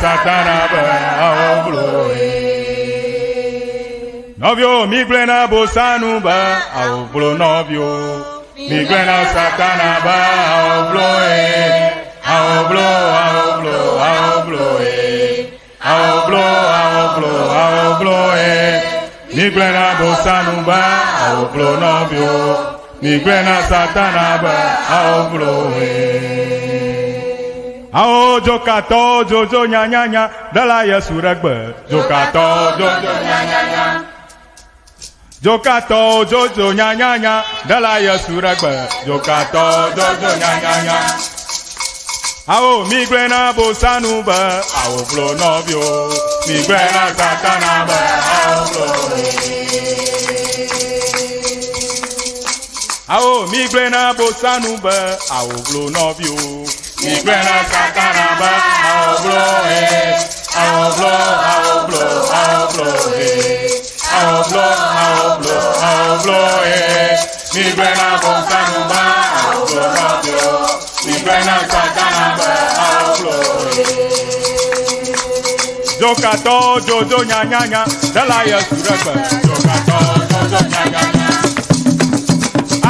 Satana be awovloe. Nɔviwo migblɔe na Bosanu be awovlo nɔviwo. Migblɔe na Satana be awovloe. Awovlo, awovlo, awovloe. Awovlo, awovlo, awovloe. Migblɔe na Bosanu be awovlo nɔviwo. Migblɔe na Satana be awovloe. Awo dzokatɔwo dzodzo nyanyanya ɖela Yesu ɖe gbe. Dzokatɔwo dzodzo nyanyanya. Dzokatɔwo dzodzo nyanyanya ɖela Yesu ɖe gbe. Dzokatɔwo dzodzo nyanyanya. Awo migblɔe na Bosanu be awo vlo nɔviwo. Migblɔe na Satana be awo vlo. Awo migblɔe na Bosanu be awo vlo nɔviwo. Migblɔe na Satana be awo vlo he. Awo vlo, awo vlo, awo vlo he. Awo vlo, awo vlo, awo vlo he. Migblɔe na Bosanu be awo vlo nɔviwo. Migblɔe na Satana be awo vlo he. Dzokatɔwo dzodzo nyanyanya ɖela Yesu ɖe gbe. Dzokatɔwo dzodzo nyanyanya.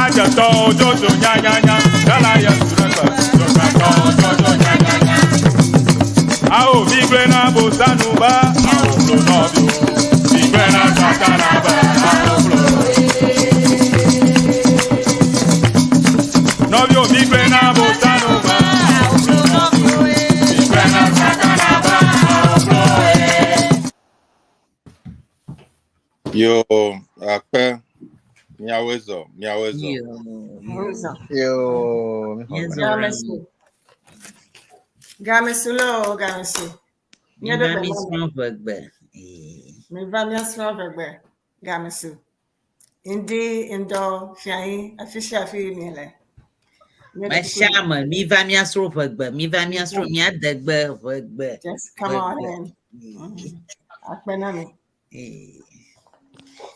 Adzetɔwo dzodzo nyanyanya ɖela Yesu ɖe gbe. Dzokatɔwo dzodzo nyanyanya. Awo migblɔe na Bosanu be awo vlo nɔviwo. Migblɔe na Satana be awo vlo. Nɔviwo migblɔe na Bosanu be awo vlo nɔviwo. Migblɔe na Satana be awo vlo. Yo, akpe, miawoe zɔ, miawoe zɔ. Yo, Rosa. Yo, mi xɔ Míezɔ gbe. ɖe Gamesu. Gamesu loo, gamesu. Mi Míaɖo va gbe mi na mi. srɔ̃ ʋegbe. Ee. Mi va míasrɔ̃ ʋegbe. Gamesu. Ŋdi, ŋdɔ, fiahi, afi sia afi miele. Míaɖo Me kuku sia na ame, mi va míasrɔ̃ ʋegbe, mi va míasrɔ̃ mía degbe ʋegbe. Just come on Ʋegbe. in. Akpe na mi. Ee.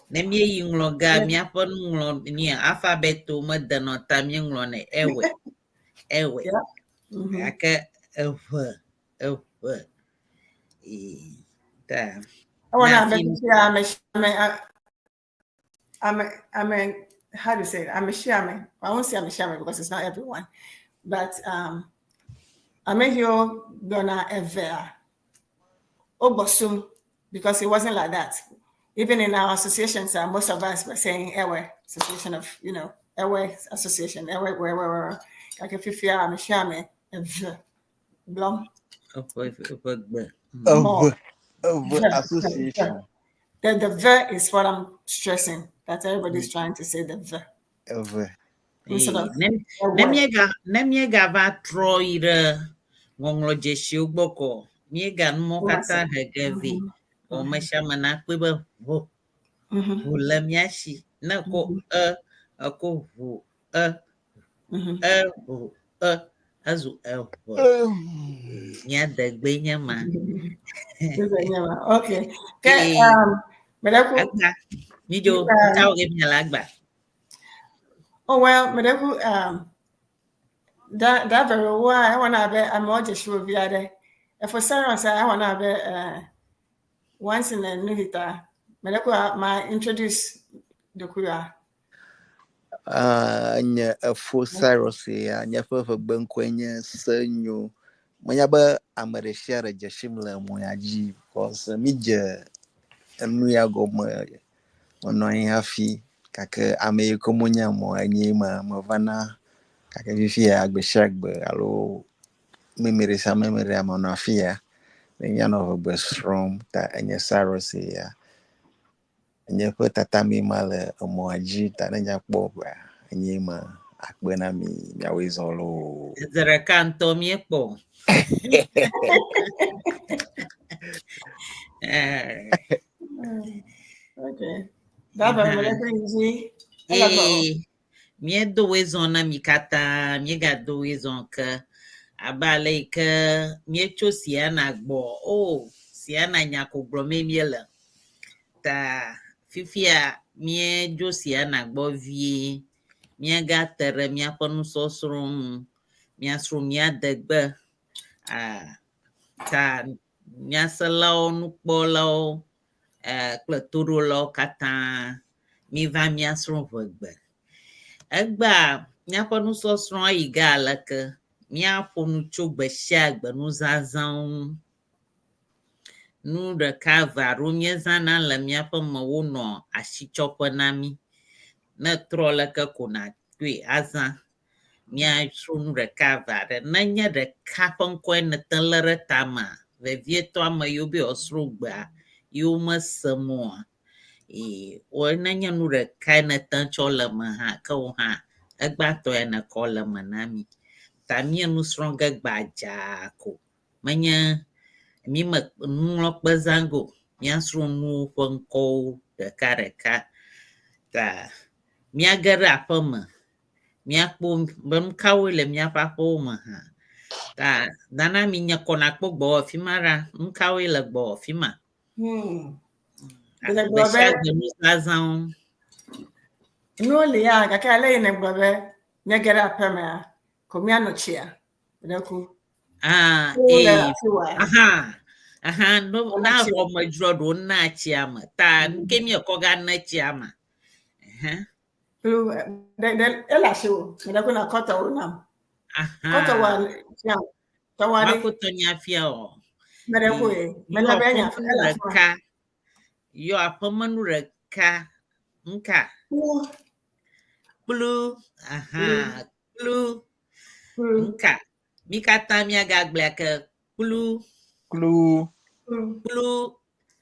Ne míeyi ŋlɔ ga míaƒe nuŋlɔ mía alphabet-wo medenɔ ta míeŋlɔnɛ ewe ewe. Yeah. Gake eʋe eʋe. Ee. Ta Ewɔ na na abe afi fifia ame ame ame ame how do you say it? Ame sia ame. I won't say ame sia ame because it's not everyone, but ame yiwo gblɔna evea wogbɔ because it wasn't like that. Even in our associations, most of us were saying Ewe Association of, Ewe Association, Ewe, Ewe, Ewe, Ewe. Gake fifia ame sia ame eve gblɔm. Eƒe ʋegbe. More. Eʋe, Eʋe V, V, Association. The V is what I'm stressing. That everybody's trying to say the V. Eʋe. Instead of Ne Ewe. ne míega ne míegava trɔ yi ɖe ŋɔŋlɔdzesiwo gbɔ kɔ míega numɔwo katã he ge vɛ. Vɔ ame sia ame nakpɔe be ʋu ʋu le mía si. Ne ko e eko ʋu e e ʋu e ezu eʋe. Mía degbe nye ma. Okay. Ke Ee. Medeku. Agba. Midzo ntawo ge miale agba. Oh well, medeku da da very wa I wanna be amewo dze si wo vi aɖe. Efo Cyrus I wanna be once in a new hita. Medeku ma introduce dokuya. Ah, nye efo Cyrus ya, nye ƒe ʋegbe ŋkɔe nye Senyo. Menya be ame ɖe sia ɖe dze sim le mɔ ya dzi because mi dze enu ya gɔme menɔ anyi hafi gake ame yi ke menya mɔ enye ma mevana gake fifia gbe sia gbe alo meme ɖe sia meme ɖe menɔ afi ya ne míanɔ ʋegbe srɔ̃m ta enye Cyrus ya. Nye ƒe tatame ma le emɔa dzi ta ne nyakpɔ ʋea enye ma akpe na mi miawoe zɔ loo. Zi ɖeka ŋutɔ míekpɔ. Eh, Okay. That very medeku yi Ela gbɔ. Ee, míedo woe zɔ na mi katã, míegado woe zɔ ke abe ale yi ke míetso Siana gbɔ. O, Siana nya ko gblɔmee míele. Ta fifia míedzo Siana gbɔ vie. Míagate ɖe míaƒe nusɔsrɔ̃ ŋu. Míasrɔ̃ mía degbe. Ah, ta Nyaselawo, nukpɔlawo kple toɖolawo katã miva míasrɔ̃ ʋegbe. Egbea míaƒe nusɔsrɔ̃ yi ge aleke míaƒo nu tso gbe sia gbe nuzazãwo ŋu. Nu ɖeka eve aɖewo míezãna le míaƒe me wonɔ asitsɔƒe na mí. Ne trɔ leke ko nàkpɔe azã. Míasrɔ̃ nu ɖeka eve aɖe. Nenye ɖeka ƒe ŋkɔe nète lé ɖe tamea, vevietɔ ame yiwo be yewoasrɔ̃ gbea ye womese me oa, ee, wɔ nenye nu ɖekae nète tsɔ le eme hã ke wò hã egbãtɔe nèkɔ le eme na mí. Ta míe nu srɔ̃ ge gbadzaa ko. Menye mí me nuŋlɔkpe zã ge o. Míasrɔ̃ nuwo ƒe ŋkɔwo ɖekaɖeka. Ta míage ɖe aƒeme míakpɔ be nu kawoe le míaƒe aƒewo me hã. Ta nana mi nye kɔ nakpɔ gbɔwɔ fi ma ɖa. Nu kawoe le gbɔwɔ fi ma? Gbe Gbe sia gbe nuzazãwo. Nuwo li ya gake ale yi nègblɔ be míage ɖe aƒemea ko míano tsia ɖe ku. Ah, Nuwo le ee. afi wa. Aha, no, Wona na tsi. xɔmedzroa ɖewo na tsia me. Ta nu ke míekɔ ga ne tsia me. Ɛhɛn. Kplu ɖe ɖe ele asiwò. Ɖe ku nakɔ tɔwo nam. Kɔ tɔwoa fiam. Tɔwoa ɖe. Makotɔ nya fia o. Meɖe ku ye. Yɔ Mele be nya aƒemenu ele afi ma. ɖeka. Yɔ aƒemenu ɖeka. Ŋka. Kplu. Kplu. Aha. Kplu. Kplu. Ŋka. Mi katã míagagblɔe ake. Kplu. Klu. Kplu. Kplu.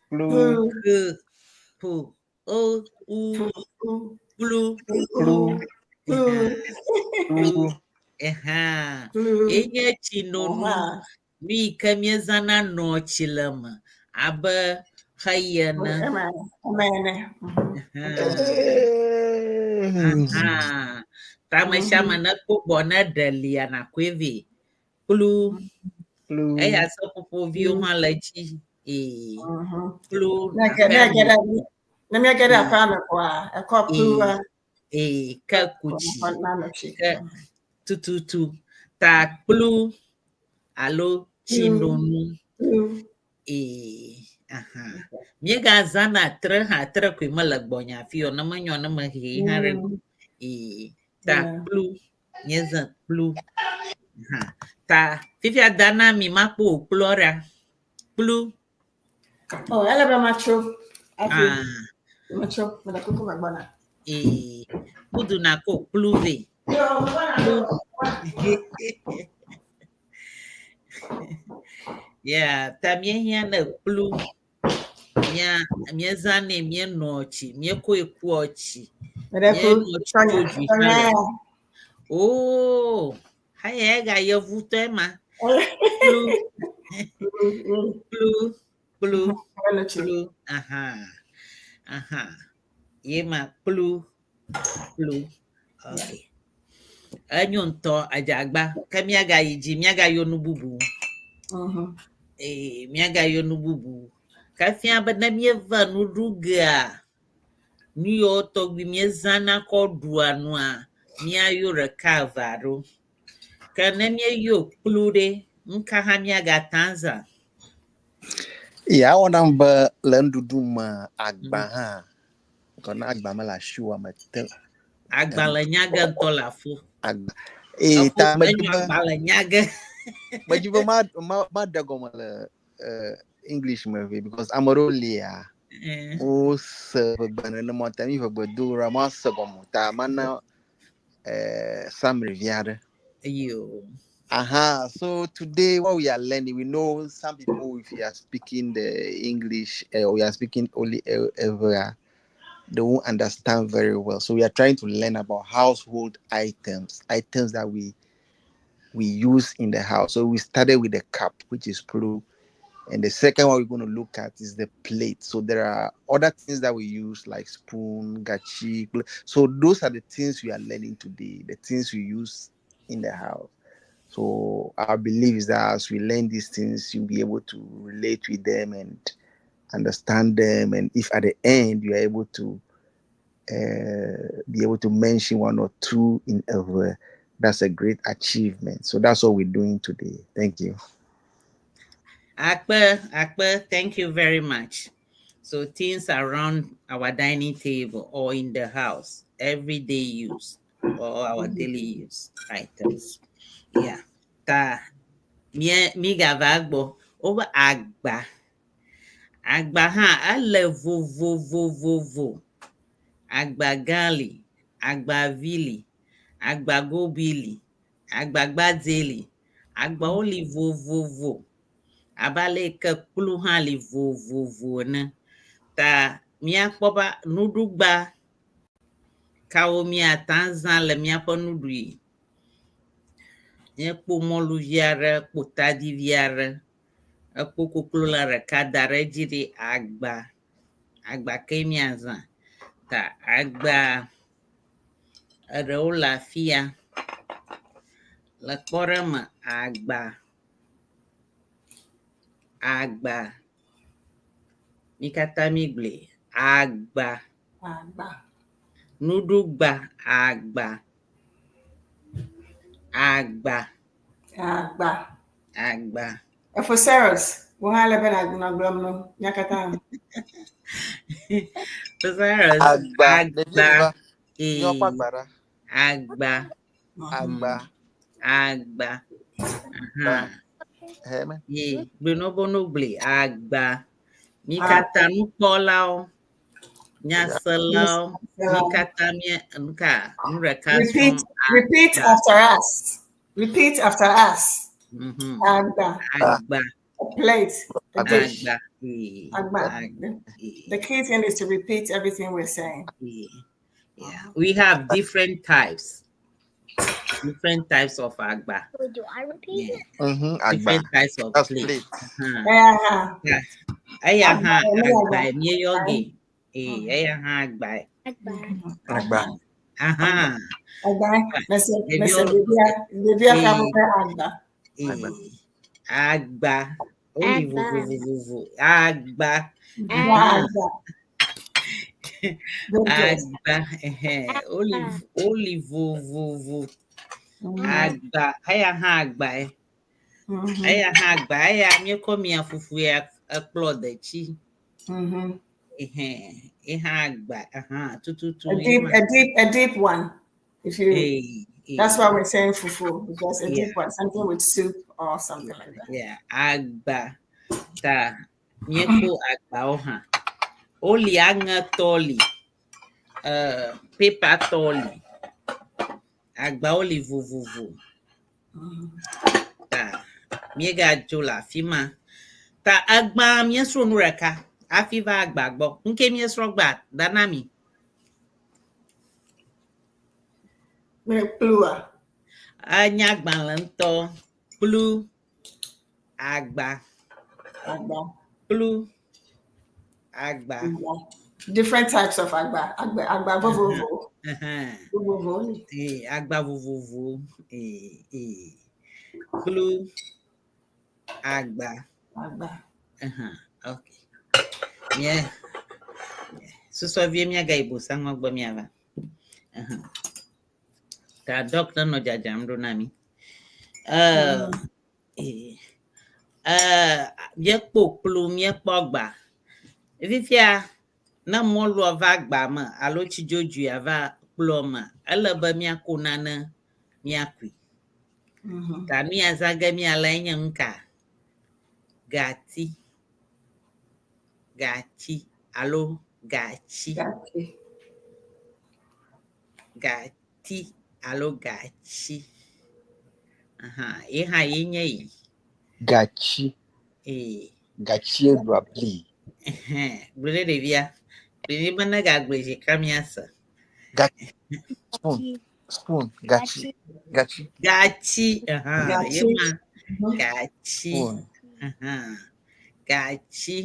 Klu. Kplu. K. P. O. U. Kplu. Kplu. Klu. Kplu. Klu. Ehã. Kplu. Enye tsinonu. Aha. Nu yi ke míezãna nɔa tsi le me abe xeyi ene. Eme eme ene. Ehã. Aha. Ta ame sia ame nekpɔ gbɔ ne ɖe lia nàkɔe vɛ. Kplu. Klu. Eya seƒoƒoviwo hã le edzi. Ee. Kplu. Ne ge ne ge ɖe ne míage ɖe aƒea me koa ekɔ kplua. Ee, ke ku tsi. Nano tsi. Ke tututu. Ta kplu alo tsinonu. Kplu. Ee, aha. Míegazãna tre hã, tre koe mele gbɔnye afi o. Ne menyɔ ne mehee hã ɖe go. Ee, ta kplu. Míezã kplu. Aha. Ta fifia da na mi makpɔ wò kplua ɖa. Kplu. Oh, ele be matso. Hafi Ah, matso. Mele kuku me gbɔna. Ee. Kudu nakɔ kplu vɛ. Yo, megbɔna. Kplu. Yeah, ta míehiã ne kplu. Mía míezãnɛ míenoa tsi, míekɔe kua tsi. Mele ku. Míenoa tsi Tɔnya dzodzoe hã tɔnya le. ya. Oh, haya ega yevutɔe ma. Kplu, kplu, kplu, Mele tsi. kplu. Aha, aha. Ye ma kplu, kplu. Okay. Enyo ŋutɔ adzagba. Ke míagayi dzi, míagayɔ nu bubu. Ee, míagayɔ nu bubu. Ke fia be ne míeva nu ɖu gea, nu yiwo tɔgbi míezãna kɔ ɖua nua, míayɔ ɖeka eve aɖewo. Ke ne míeyɔ kplu ɖe, nu ka hã míagate azã? Ya awɔ nam be le nuɖuɖu me agba hã, kɔ na agba mele asiwòa mete Agbalẽ nya ge ŋutɔ le afo. Agba. Ee, Efo ta medzi enyo be agbalẽ nya ge. Medzi be ma ma maɖe gɔme le English me vɛ because ame ɖewo lia wose ʋegbe nenema ta mi ʋegbe do ɖa mase gɔme o ta mana summary vi aɖe. Yo. Aha, so today what we are learning, we know some people, if you are speaking the English, or we are speaking only Ewe, they won't understand very well. So we are trying to learn about household items, items that we use in the house. So we started with the cup, which is kplu. And the second one we're going to look at is the plate. So there are other things that we use like spoon, gatsi. So those are the things we are learning today, the things we use in the house. So our belief is that as we learn these things, you'll be able to relate with them and understand them. And if at the end you are able to be able to mention one or two in Ewe, that's a great achievement. So that's what we're doing today. Thank you. Akpe, Akpe, thank you very much. So things around our dining table or in the house, everyday use or our daily use items. Yeah. Ta mie mi gava gbɔ wobe agba. Agba hã ele vovovovovo. Agba gã li, agba vi li, agba gobi li, agba gbadzɛ li. Agbawo li vovovo. Abe ale yi ke kplu hã li vovovo ene. Ta míakpɔ be nuɖugba kawo míate azã le míaƒe nuɖuɣi. Míekpɔ mɔluvi aɖe, kpɔ tadivi aɖe, ekpɔ koklolã ɖeka da ɖe edzi ɖi agba. Agba kee míazã. Ta agba eɖewo le afi ya. Le kpɔɖeŋu me, agba, agba. Mí katã mígblɔe. Agba. Agba. Nuɖugba agba. Agba. Agba. Agba. Efoseros, wo hã le be nàgblɔ gblɔm no mía katã. Cyrus, Agba. Ɖevi agba. va. Ee, Míaƒe agba ɖa. agba. Agba. Agba. Ba. Aha. Heme. Ye, gblɔnɔbɔnɔgblɔe agba. Mí katã nukpɔlawo, nyaselawo, mí katã mía nuka nu ɖeka Repeat, srɔ̃m. repeat Agba. after us. Repeat after us. Agba. Agba. A plate. A Agba. dish. Agba. Ee, Agba. agba. Ee, The key thing is to repeat everything we're saying. ee. Yeah, we have different types. Different types of agba. Wait, do I repeat Yeah. it? Agba. Different types of That's plate. plate. Yeah. Yeah. Eya hã Agba, agba agba. míeyɔ ge. Ee, eya hã agba. Agba. Agba. Aha. Agba. Mese, mese, Ɖeviwo ɖevia, ɖevia Ee. ka ƒe agba. Ee, agba. Woli Agba. vovovovo. Agba. Agba. Good girl. Agba. Ɛhɛ. Woli woli vovovo. Agba. Eya hã agbae. Eya hã agba. Eya míekɔ mia fufu ya ekplɔ detsi. Ɛhɛ. Ye hã agba. Aha. Tututu A ye deep, ma. a deep one. If you, Ee, ee. that's why we're saying fufu because a deep one, something with soup or something like that. Yeah, agba. Ta míekpɔ agbawo hã. Woli aŋetɔ li, paper tɔ li. Agbawo li vovovo. Ta míegadzo le afi ma. Ta egbã míesrɔ̃ nu ɖeka hafi va agba gbɔ. Ŋke míesrɔ̃ gbã da na mi. Me kplua. Enya agbalẽ ŋutɔ. Kplu, agba, Agba. kplu, agba. Agba. Different types of agba. Agba, agba vovovo. Vovovo. Ee, agba vovovo. Ee, ee. Kplu, agba. Agba. Aha, okay. Mía susɔ vie míagayi bosaŋua gbɔ míava. Aha. Ta doctor nɔ dzadzram ɖo na mí. Ee, míekpɔ kplu, míekpɔ agba. Fifia ne mɔlua va agba me alo tsi dzodzoea va kplua me, ele be míako nane míakui. Ta nu ya zã ge míale enye nu ka? Gati. Gati alo gatsi. Gati. Gati alo gatsi. Aha, ye hã ye nye yi. Gatsi. Ee. Gatsie ɖua bli. Ɛhɛn, gblɔe ɖe ɖevia. Ɖevi be ne gagblɔe zi ɖeka míase. Gatsi. Spoon. Spoon. Gatsi. Gatsi. Gatsi. Aha, ye Gatsi. ma. Gatsi. Spoon. Aha. Gatsi.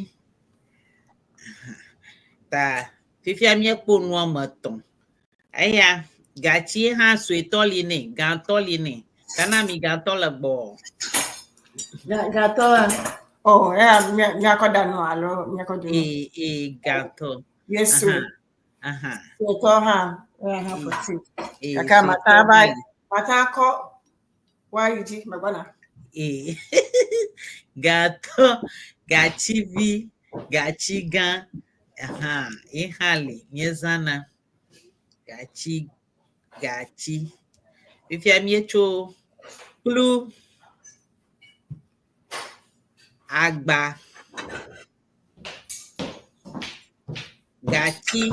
Aha. Ta fifia míekpɔ nu woame etɔ̃. Eya gatsi hã suetɔ li nɛ, gãtɔ li nɛ. Kana mi gãtɔ le gbɔ. Gatɔ. Oh, yeah, míakɔ da nu alo míakɔ do nu. Ee, ee, gãtɔ. Yesu. Aha. Suetɔ hã. Yeah, hã for tea. Ee, Kaka suetɔ mata va hã li. mata kɔ wa yi dzi megbɔna. Ee. Gatɔ, gatsivi, gatsigã, aha, ye hã li míezãna. Gatsi, gatsi. Fifia míetso kplu, agba, gatsi.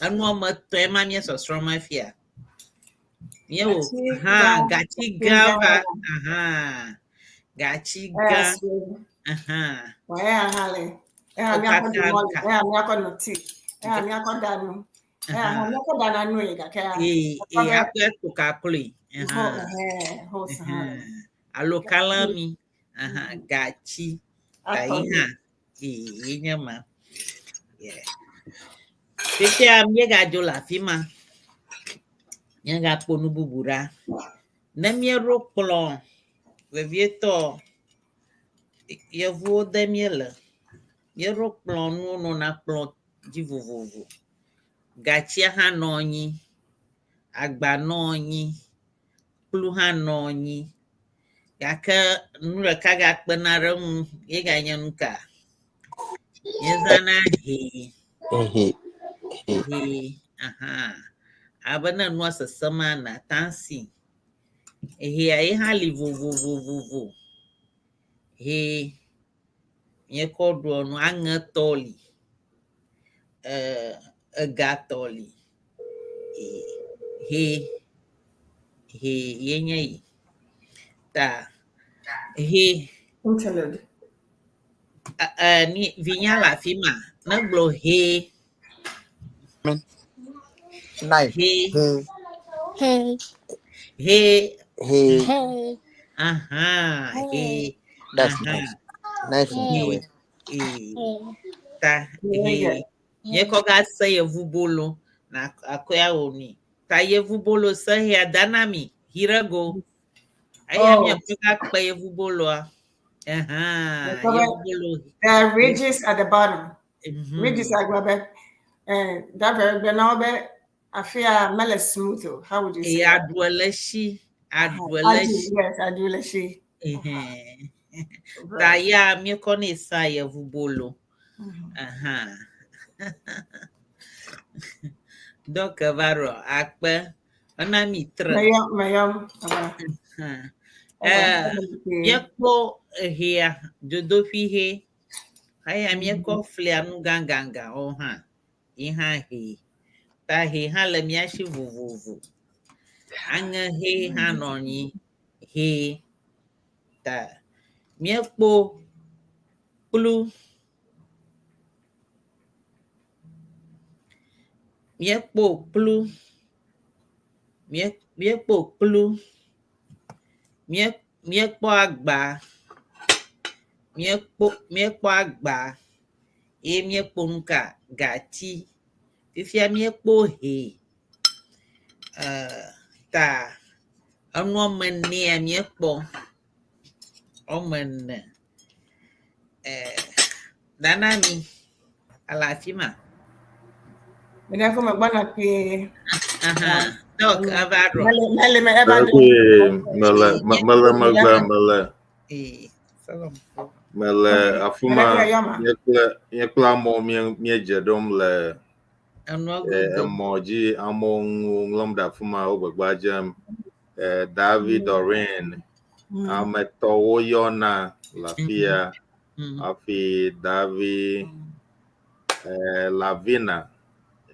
Enu woame etɔ̃e ma míesɔsrɔ̃m fia. Míewɔ Gatsi hã gã, gatsi gatsi gã gã. Va aha gatsi gã Eya sue. Aha. Eya hã le. Eya Wo míakɔ ɖu katã mɔlu. ka. Eya míakɔ no tea. Eya míakɔ ɖa nu. Eya hã míakɔ ɖana nue gake Ee akɔ ee be akɔe to kakloe. ho Aha. ɛhɛ hose hã le. Alo Gatsi. kalãmi. Aha gatsi. Ta Akɔ yi nu. Hã ee ye nye ma. Yeah. Fifia míegadzo le afi ma. Míagakpɔ nu bubu ɖa. Ne míeɖo kplɔ vevietɔ yevuwo de míele. Míeɖo kplɔ nuwo nɔna kplɔ dzi vovovo. Gatsia hã nɔ anyi, agba nɔ anyi, kplu hã nɔ anyi. Gake nu ɖeka gakpena ɖe eŋu ye ganye nu ka? Míezãna hɛ. Ehe. He. Hɛ. Aha. Abe ne nua sesẽma nàte ŋu asi. Hɛa ye hã li vovovovovo. Hɛ míekɔ ɖua nu aŋetɔ li, egatɔ li. Hɛ hɛ ye nye yi. Ta hɛ Interlude. Ni vinya le afi ma negblɔ hɛ. Knife. Hɛ. He. Hey. Hɛ. He. Hey. Aha hɛ. Hey. That's Aha. knife. Knife in Hɛ. the way. Ee. Hey. Ta Very hɛ. good. Míekɔ gase yevubolo na akɔe awɔ nui. Ta yevubolo se hea dana mi hirego. Eya Oh. míekɔ gakpe yevuboloa. Aha There yevubolo. are ridges at the bottom. Ridges agba be that very be na be afia mele smooth o. How would you say Ee that? aɖu le si. Aɖu le Adu, si. yes, adu le shi. Ehɛn. Ta Right. ya míekɔ nɛ sa yevubolo. Aha. Donc va ɖo akpe ena mi tre. Meyom, meyom. Aba. Hã. Aba. Míekpɔ ehea dzodoƒi he. Eya míekɔ flia nu gãgãgãwo hã. Yi hã he. Ta he hã le mía si vovovo. Aŋe he hã nɔ anyi. He. Ta míekpɔ kplu. Míekpɔ kplu. Míekpɔ kplu. Míekpɔ agba. Míekpɔ agba ye míekpɔ nu ka gatsi. Fifia míekpɔ hɛ. Ta enu woame enea míekpɔ. Woame ene. Danami ele afi ma. Mene ko me gbɔna kpuie. Aha. Donc eva ɖo. Mele me eva ɖo. Okay, mele mele megbe mele Ee, salam. Mele afi ma. Mele yɔma. Nye kple amewo míedze ɖom le Enua godo. Emɔ dzi amewo ŋu ŋlɔm ɖe afi ma wo gbegba dzem. David Doreen ame tɔwo yɔna le afi ya hafi David Lavina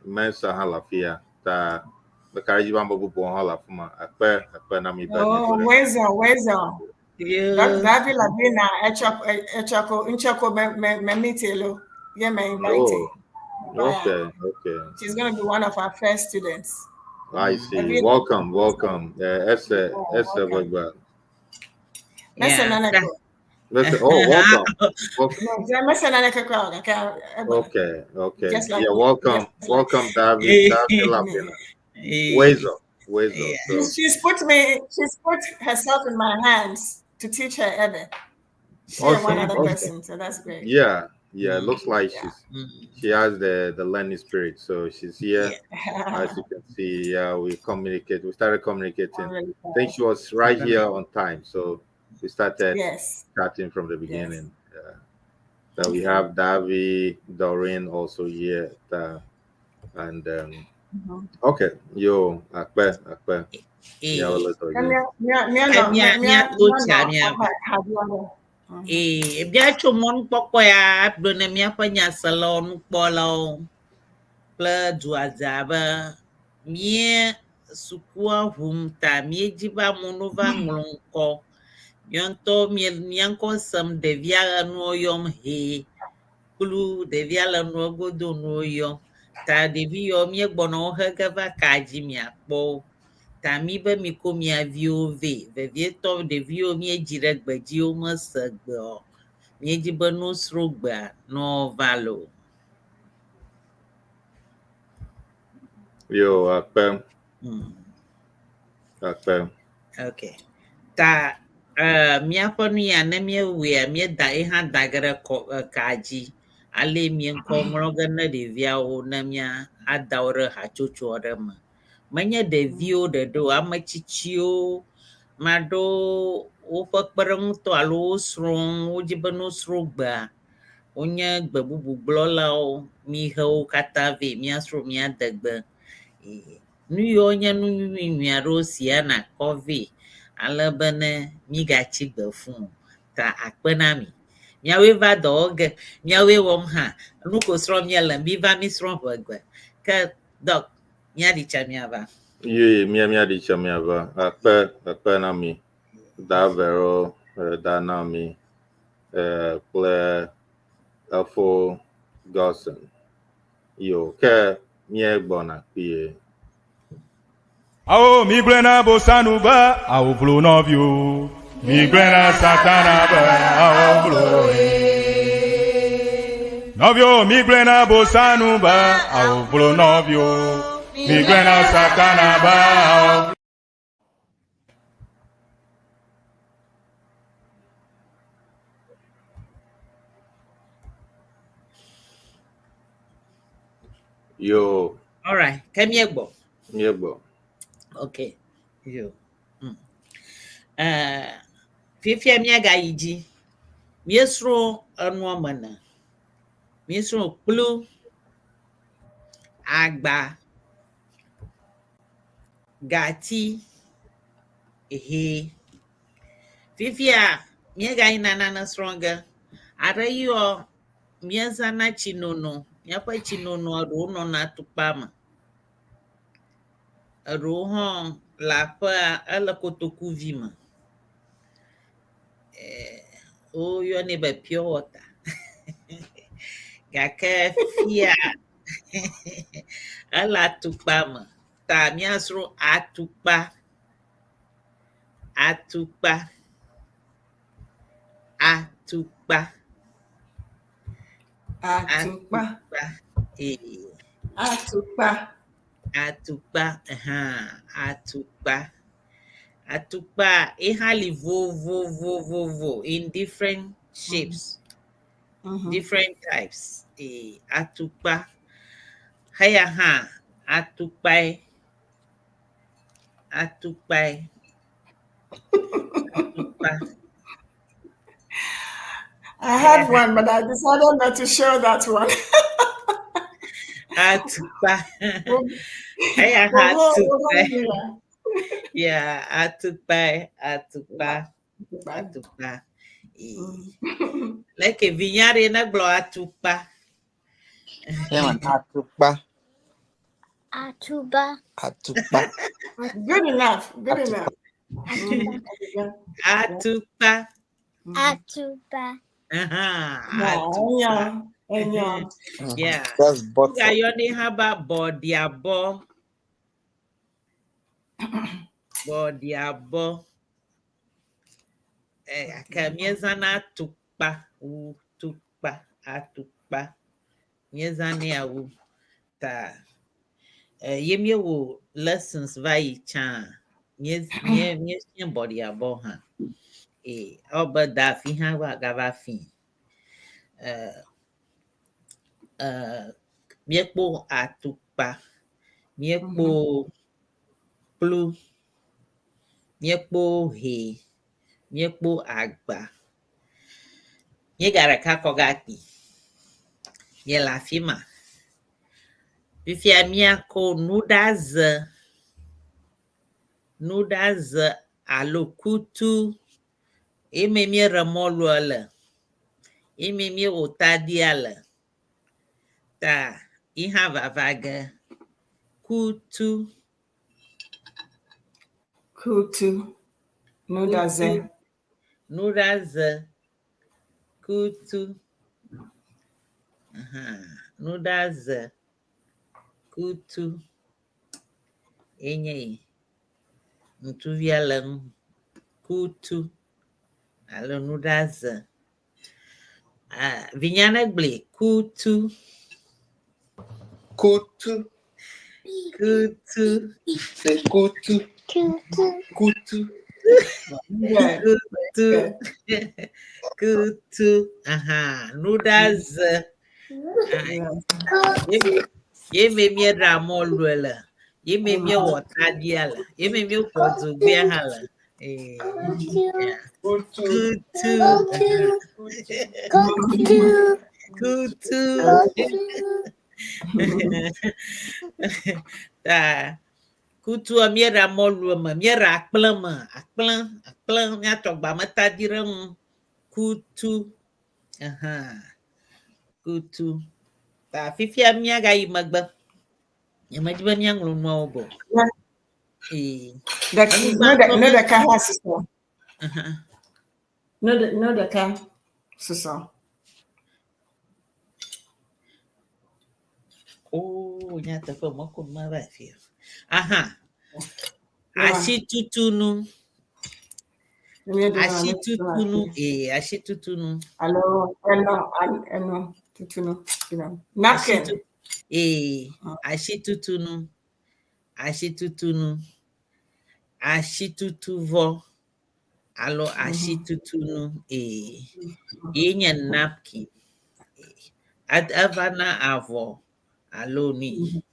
Mensa hã le afi ya ta meka ɖe edzi be ame bubuwo hã le afi ma. Akpe akpe na mi be Oh, miedo ɖe. Wezo, Wezo. Yeah. David Lavina, Echoko, Echoko, Nchoko, me me meet hello. Yeah, me invite. Oh, okay. She's gonna be one of our first students. I see. Have you- Welcome, welcome. Ese Oh, Ese welcome. Gbegba. Mese Naneko. Listen, oh, welcome. Welcome. No, Mese Naneko crowd. Okay. Okay. Just like- Yeah, welcome, just like- welcome, David, David Lavina. Wezo, Wezo. So, She's put herself in my hands to teach her Ewe. She and one Awesome, other awesome. person, so that's great. Yeah. It looks like she has the learning spirit. So she's here, as you can see. Yeah, we communicate. We started communicating. I'm really I think she was right here on time. So We started Yes. starting from the beginning. Yeah. So we have Davi, Doreen also here. And okay, yo, akpe, akpe. Ee. Yeah, well, let's Mia, go. mia, mia, Ke no, mia- mia, mia mia, to mia, tsa no, mia. ha- Ee, míatso mɔnukpɔkpɔ ya agblɔ ne míaƒe nyaselawo, nukpɔlawo kple duadza be mía sukua ʋum ta míedzi be amewo no va ŋlɔ ŋkɔ. Míawo ŋutɔ mía mía ŋkɔ sem ɖevia le nuwo yɔm hee kplu ɖevia le nua godo nuwo yɔm. Ta ɖevi yawo míegbɔna wo he ge va ka dzi miakpɔ wo. Ta mi be mikɔ mia viwo vɛ. Vevietɔ ɖeviwo míedzi ɖe gbedzi womese gbe o. Míedzi be no srɔ̃ gbea ne woava loo. Yo, akpe, Akpe. Okay. Ta míaƒe nu ya ne míewɔea míeda ye hã da ge ɖe kɔ ka dzi. Ale míeŋkɔ ŋlɔ ge ne ɖeviawo ne mía ada wo ɖe hatsotso aɖe me. Menye ɖeviwo ɖeɖe o, ame tsitsiwo, ame aɖewo woƒe kpeɖeŋutɔ alo wo srɔ̃wo wodzi be ne wosrɔ̃ gbea, wonye gbe bubu gblɔlawo. Mihe wo katã vɛ míasrɔ̃ mía degbe. Nu yiwo nye nu nyui nyui aɖewo sia nakɔ vɛ ale be ne mígatsi gbe fũu o. Ta akpe na mi. Míawoe va dɔ wɔ ge, míawoe wɔm hã. Nu ko srɔ̃m míele, miva mísrɔ̃ ʋegbe. Ke Doc, míaɖi tsa míava. Ye, mia mia di tsa miava. Akpe, akpe na mi. Da Vero, da na mi. Kple Efo Godson. Yo, ke míegbɔna kpuie. Awo migblẽ na bosanu be awo vlo nɔviwo. Migblẽ na Satana be awo vlo nɔviwo. Migblẽ na bosanu be awo vlo nɔviwo. Migblẽ na Satana be awo. Yo, All right, ke míegbɔ. míegbɔ. Okay. Yo. Fifia míagayi dzi. Míesrɔ̃ enua me ne. Míesrɔ̃ kplu, agba, gati, hɛ. Fifia míegayina nane srɔ̃ ge. Aɖe yɔ míezãna tsinono. Míaƒe tsinonoa ɖewo nɔna atukpa me. Eɖewo hã le aƒea ele kotokuvi me. Woyɔnɛ be pure water. Gake fia ele atukpa me. Ta míasrɔ̃ atukpa, atukpa, atukpa, Atukpa. atukpa. Ee. Atukpa. Atukpa, hã, atukpa. Atukpa, e hã li vovovovovo in different shapes, different types. Atukpa. Heya hã, atukpae. Atukpae. Atukpa. I had one, but I decided not to show that one. Atukpa. Heya hã, We'll go- we'll go atukpae. here. Yeah, atukpae, atukpa, Atukpa. atukpa. Leke vinya ɖe ne gblɔ atukpa. Yeah, man. Atukpa. Atuba. Atukpa. Good enough. Good Atukpa. enough. Atukpa. Atuba. Yeah, Atukpa. yeah, yeah. Yeah. That's butter. Wogayɔnɛ hã be bɔɖiabɔ. Bɔɖiabɔ. Gake míezãna atukpa wu tukpa atukpa. Míezãnɛ wu ta ye míewɔ lessons va yi tsã mía míefia bɔɖiabɔ hã. Ewɔ be da afi hã va gava fi. Míekpɔ atukpa, míekpɔ kplu, míekpɔ hɛ, Míekpɔ agba. Míega ɖeka kɔ gakpi. Míele afi ma. Fifia míakɔ nuɖaze, nuɖaze alo kutu eme míeɖe mɔlua le, eme míewɔ tadia le. Ta yi hã vava ge. Kutu. Kutu. Nuɖaze. Nuɖaze. Kutu. Aha. Nuɖaze. Kutu. Enye yi. Ŋutsuvia le ŋu. Kutu alo nuɖaze. Ah, vinya ne gblɔe. Kutu. Kutu. Kutu. Say kutu. Kutu. Kutu. Yeah. Kutu. Kutu. Aha. Nuɖaze. Ah, Yeah. ye ye me míeɖa mɔlue le. Ye me míewɔ tadia le. Ye me míeƒo dzogbea hã le. Eh, yeah. Kutu. Kutu. Kutu. Kutu. Kutu. Ta kutua míeɖa mɔlu me, míeɖa akplẽ me, akplẽ, akplẽ, míatsɔ gbametadi ɖe ŋu. Kutu. Aha. Kutu. Ta fifia míagayi megbe. Nyemedi be míaŋlɔ nuawo go. Ee. Nu ɖeka hã susɔ. Aha. Nu ɖeka susɔ. Oo, nyateƒe mekɔ nu ma va afi. Aha. Asitutunu. Asitutunu. Ee, asitutunu. Alo eno eno tutunu. Napkin. Ee, asitutunu. Asitutunu. Asitutuvɔ alo asitutunu. Ee. Ye nye napkin. Eva na avɔ alo nui.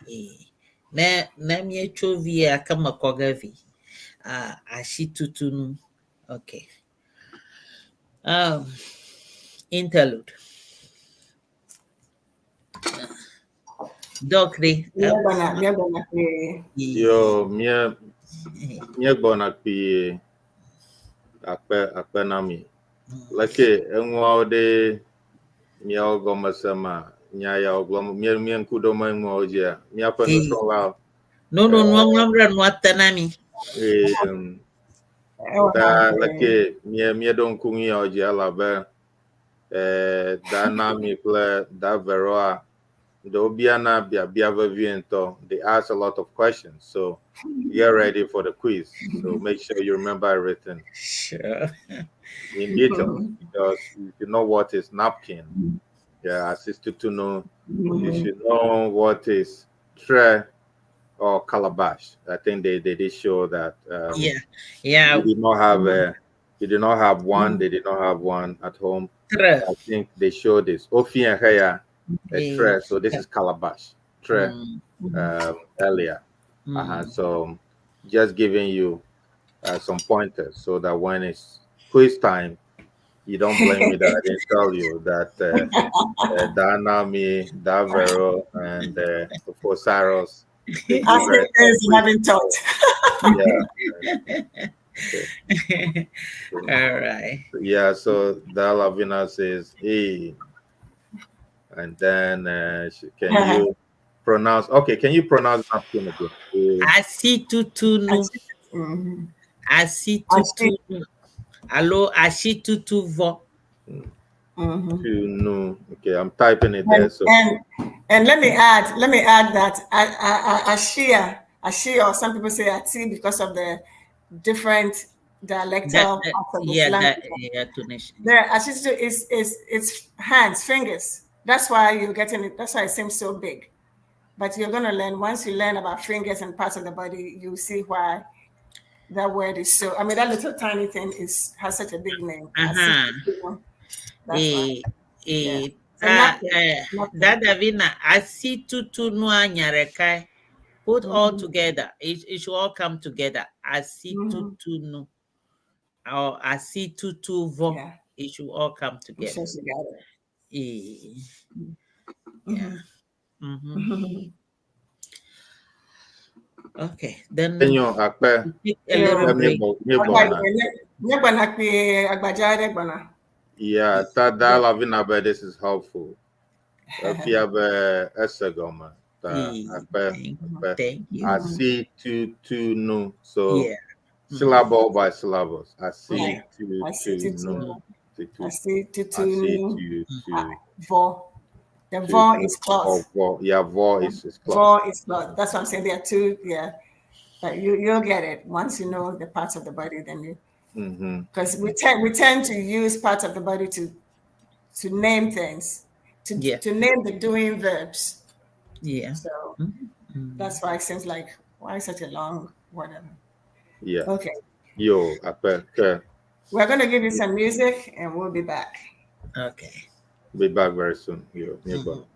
Ee. Ne míetso via ke me kɔ ge vi. Ah, asitutunu. Okay. Interlude. Doc ɖe. Míegbɔna kpuie. Yo, míegbɔna kpuie. Akpe akpe na mi. Leke enuawo ɖe míawo gɔmesema nya yawo gblɔm mía mía ŋku ɖom enuawo dzia míaƒe nusrɔ̃lawo. No no nua ŋlɔm ɖe nua te na mi. Ee, ta leke mía míeɖo ŋku nu yawo dzi elabe da Nami kple da Veroa ɖewo biana biabia vevie ŋutɔ. They ask a lot of questions, so get ready for the quiz. So make sure you remember everything. Sure. In detail, because you should know what is napkin. Yeah, assisted to know. You should know what is tray or calabash. I think they did show that. Yeah. You did not have a, you did not have one. They did not have one at home. Tray. I think they showed this. Ofi and Heya, a tray. So this is calabash tray earlier. So just giving you some pointers so that when it's quiz time, you don't blame me that I didn't tell you that Danami, Davero, and Fosaros. Asking things you haven't taught. Yeah. Okay. All right. Yeah, so Dalavina says, hey. And then can you pronounce, okay, can you pronounce napkin again? Asitutunu. Asitutunu. Alo asitutuvɔ. Tunu. Okay, I'm typing it there. So and let me add that Ashia, or some people say Ati because of the different dialectal parts of the language. There, Ashia is it's hands, fingers. That's why you're getting it. That's why it seems so big. But you're gonna learn, once you learn about fingers and parts of the body, you see why that word is so. I mean, that little tiny thing has such a big name. That's why. Yeah. That asitutunua nyarekai. Put all together. It should all come together. Asitutunu. Or asi tutu vo. Yeah. It should all come I'm together. sure she got it. Yeah. Okay. Then Enyo akpe. we take a little Ke break. míegbɔ míegbɔna. Míegbɔna kpuie, agbadza aɖe gbɔna. Yeah, ta da lavina be this is helpful. Efia be ese gɔme. Ta akpe Thank, akpe. thank you. Asi tu tu nu. So Yeah. syllable by syllables. Asi Yeah. tu Asi tu tutu nu. nu. Tu tu. Asi tutu Asi nu. tu tu. Vo. The tu, vo tu. is Oh, cloth. vo. Yeah, vo is cloth. Vo is cloth. That's what I'm saying. There are two. Yeah. But you'll get it once you know the parts of the body. Then you because we tend to use parts of the body to name things, to Yeah. to name the doing verbs. Yeah. So that's why it seems like why such a long whatever. Yeah. Okay. Yo, akpe. Ke. We're gonna give you some music and we'll be back. Okay. Be back very soon. Yo, míegbɔ.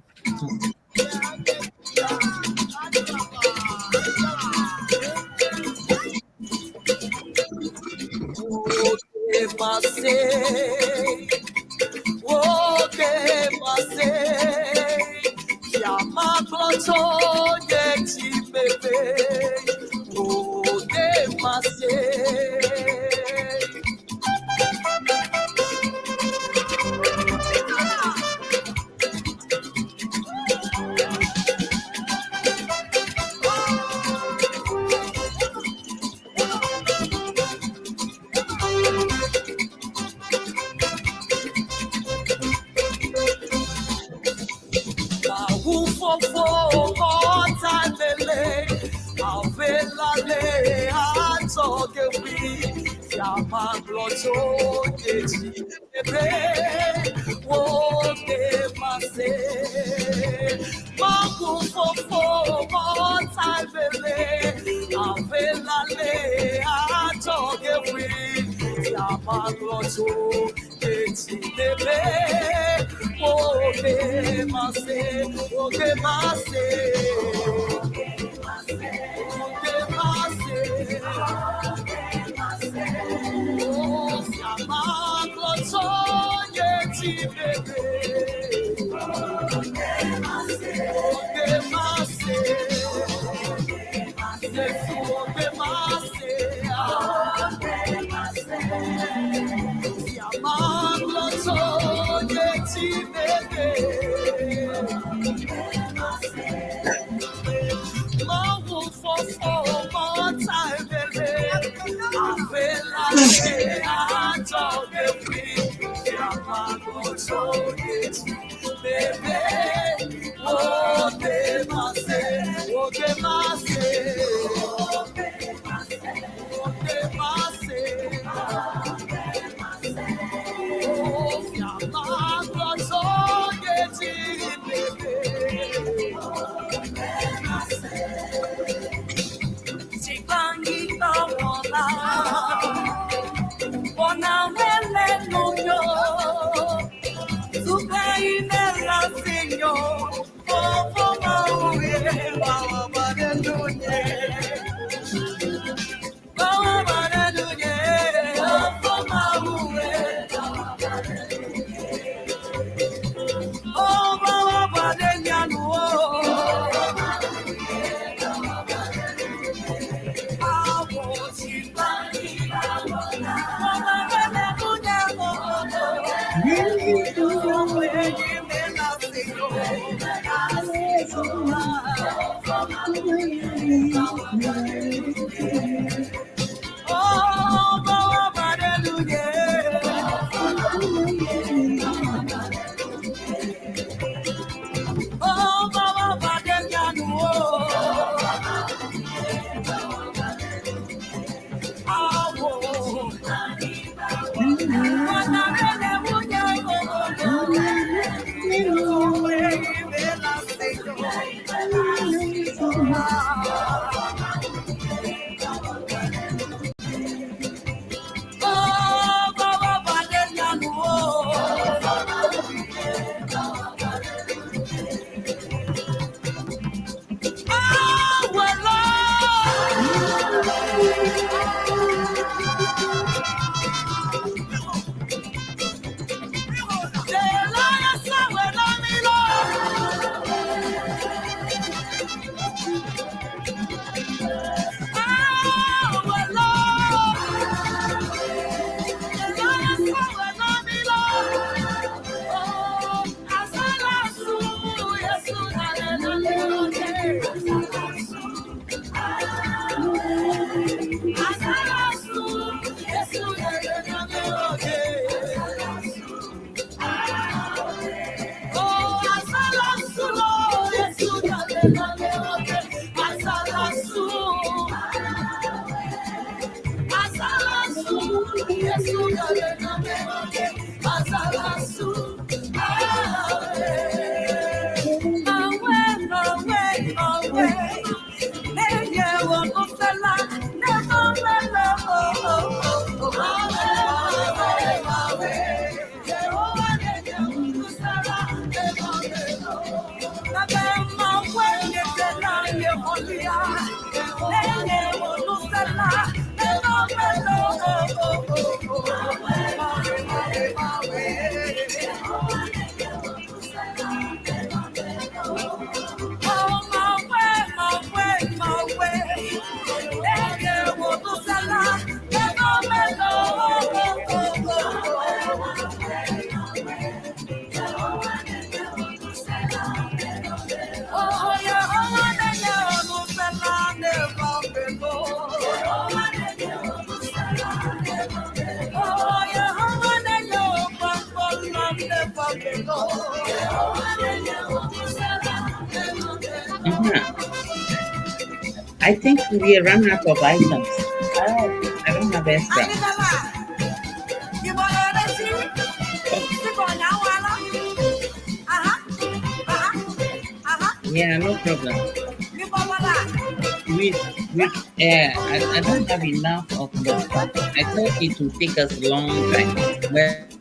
Ona mele no yo, hã. I think we run out of items. I don't have extra. Yeah, no problem. We yeah, I don't have enough of the stuff. I thought it would take us a long time. But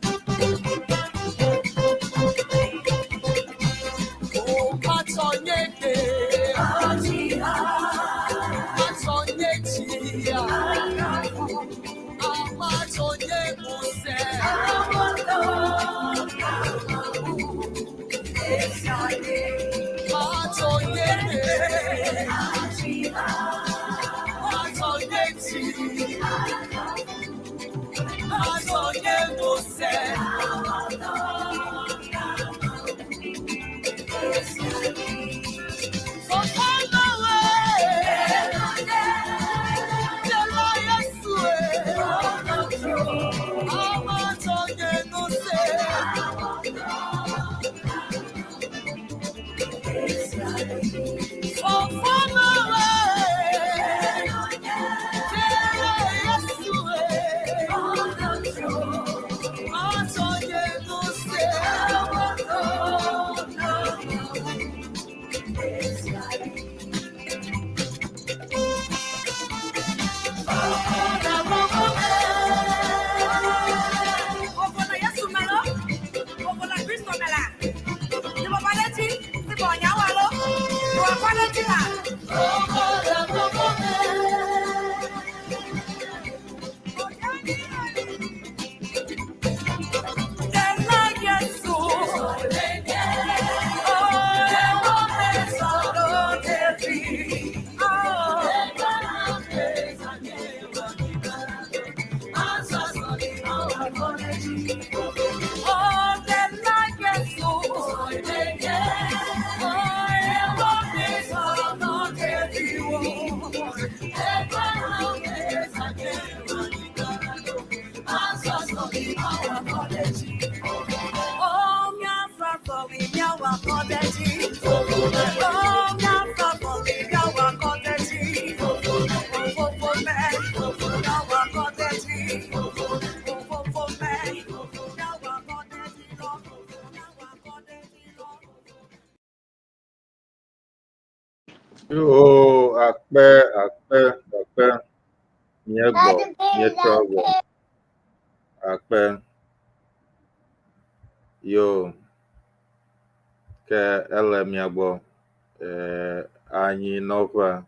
Yo, akpe, akpe, akpe. Míegbɔ, míetrɔ gbɔ. Akpe. Yo, ke ele mia gbɔ. Eh, anyinɔƒea.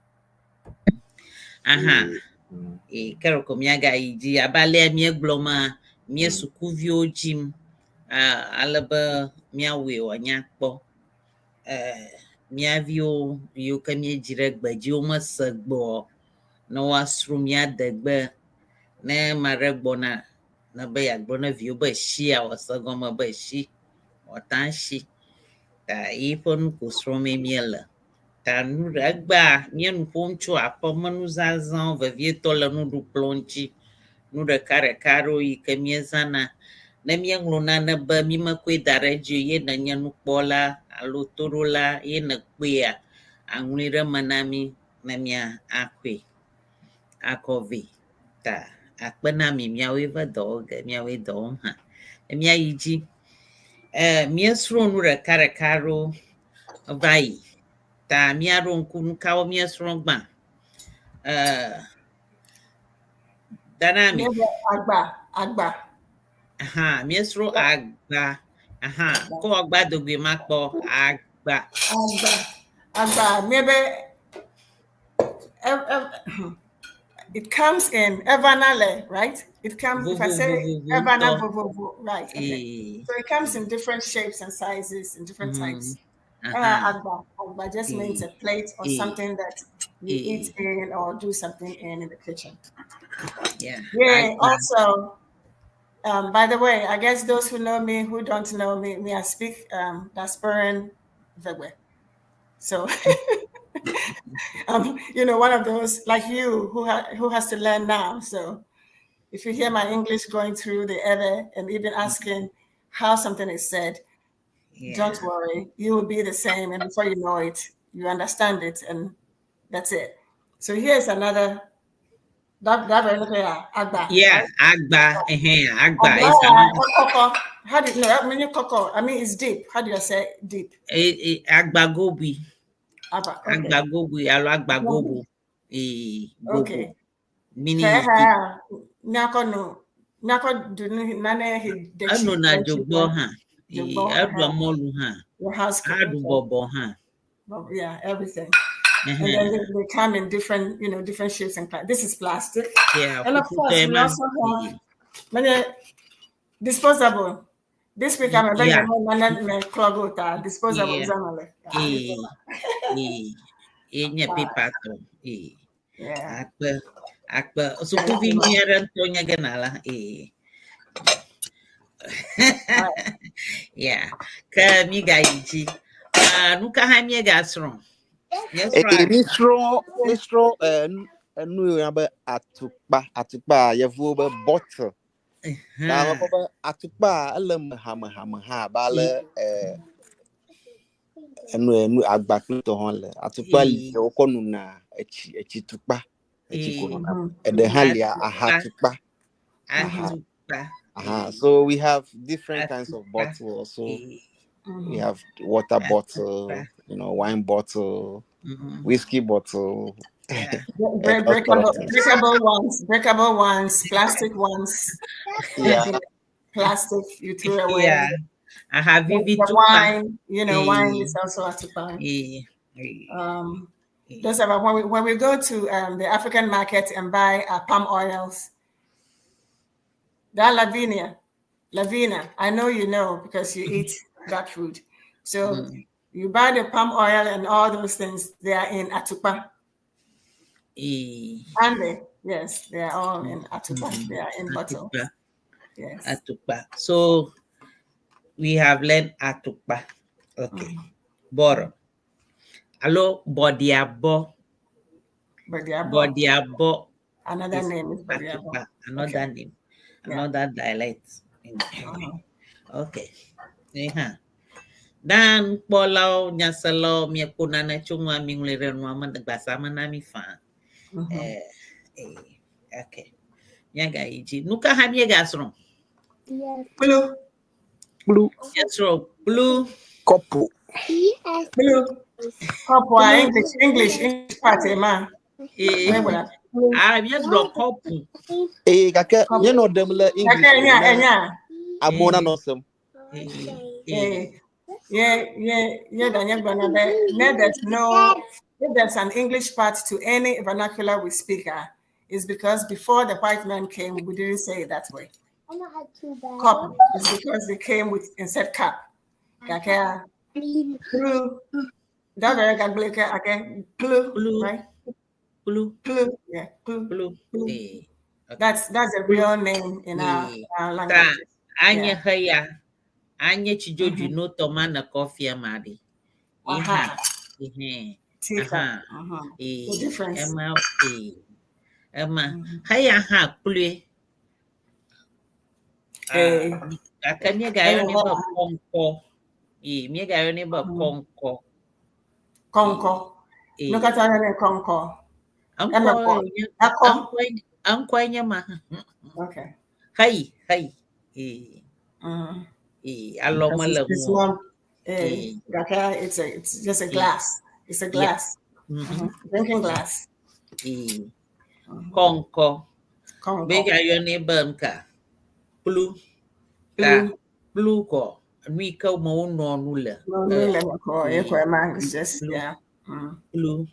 Aha. Ke ɖeko míagayi dzi abe alea míegblɔ ma, mía sukuviwo dzim ale be míawɔe wòanya kpɔ. Mía viwo yiwo ke míedzi ɖe gbe dzi womese gbe o, ne woasrɔ̃ mía degbe. Ne ame aɖe gbɔna ne be yeagblɔ ne viwo be shia, wòase gɔme be shi, wòate ŋu ashi. Ta yiƒe nu ko srɔ̃mee míele. Ta nu ɖe egbea míenu ƒom tso aƒemenuzazãwo vevietɔ le nuɖukplɔ ŋuti. Nu ɖekaɖeka aɖewo yi ke míezãna. Ne míeŋlɔ nane be mímekɔe da ɖe edzi o ye nènye nukpɔla alo toɖola ye nèkpɔea, aŋlɔe ɖe eme na mí ne míakɔe akɔ vɛ. Ta akpe na mi, miawoe va dɔ wɔ ge, miawoe dɔ wɔm hã. Ne míayi dzi. Míesrɔ̃ nu ɖekaɖeka aɖewo va yi. Ta míaɖo ŋku nu kawo míesrɔ̃ gbã. Danami. Agba, agba. Aha, míesrɔ̃ agba. Aha, kɔ agba dogoe makpɔ. Agba. Agba. Agba. Maybe it comes in Evanale, right? It comes, if I say Evana, right? Okay. So it comes in different shapes and sizes and different types. Agba. Agba just means a plate or something that you eat in or do something in the kitchen. Yeah. Yeah. Also, by the way, I guess those who know me, who don't know me, I speak Diasporan Vegwe. So, you know, one of those like you who has to learn now. So, if you hear my English going through the ether and even asking how something is said, don't worry, you will be the same. And before you know it, You understand it, and that's it. So here's another that very look at agba. Yeah, right? Agba, agba Agba, is another. Koko. How do you no, I mean koko? I mean it's deep. How do you say deep? Agba gobi. Agba, okay. Agba gobi, alo agba gobo. Gobo. Okay. Meaning is deep. Nyako no. Nyako do nane he Eno na jogbo ha. Jogbo, Adu amolu ha. Your house. Adu bobo ha. Yeah, everything. And then they come in different, you know, different shapes and this is plastic. Yeah. And of course, we also have many disposable. This week I'm a very clog disposable. Yeah. Yeah. Akpe. So kuvi nyere ntonya genala. Yeah. Ka mi ga iji. Nuka ha mi ga sron. Yes, right. Mistro, nu ya be atukpa yevuwo be bottle. Na be atukpa ele me hame hame ha ba le enu agba kple tɔ hã le atukpa li wokɔ nuna etsi tukpa etsi ko nuna. Eɖe hã lia aha tukpa. Atukpa. So we have different kinds of bottle also. We have water bottle, you know, wine bottle, whiskey bottle. Yeah. Breakable ones, plastic ones. Yeah. Plastic you threw away. Yeah. I have the wine, you know, wine is also atupa. Those are when we go to the African market and buy palm oils. That Lavina, I know you know because you eat that food. So you buy the palm oil and all those things, they are in atupa. And they, yes, they are all in atupa. They are in bottle. Yes. Atupa. So we have learned atukpa. Okay. Boro. Alo bodiabo. Bodiabo. Another name is bodiabo. Another name. Another dialect. Okay. Yeah. Dan kpɔlawo nyaselawo miekpo nane tso nua mi ŋlɔe ɖe nua me gbasa me na mi faa. Okay. Miagayi dzi. Nu ka hã míegasrɔ̃? Kplu. Kplu. Míesrɔ̃ kplu. Kɔpo. Kplu. Kɔpo English part ma. Míesrɔ̃ kɔpu. Ee gake míenɔ ɖem le English. Gake enya enya. Amewo nanɔ sem. Yeah, Daniel there's no, if there's an English part to any vernacular we speak, is because before the white man came, we didn't say it that way. Cup is because they came with and said cup. Blue. Blue, right? Blue. Blue, yeah, blue. Blue. Blue. That's a real name in our language. Anya Anye chijoju no toma na coffee amadi. Aha. Aha. The difference. Emma Emma. Haya ha plue. Aka mi ga yo ni ba konko. E mi ga yo ni ba konko. Konko. No kata ne konko. Anko anko nyama. Okay. Hai hai. E. It's just a glass. It's a glass. Drinking glass. Konko. Bega yo ne bamka. Blue. Blue ko. Nui ka mo no nula. No nula ko. E man it's just yeah. Blue.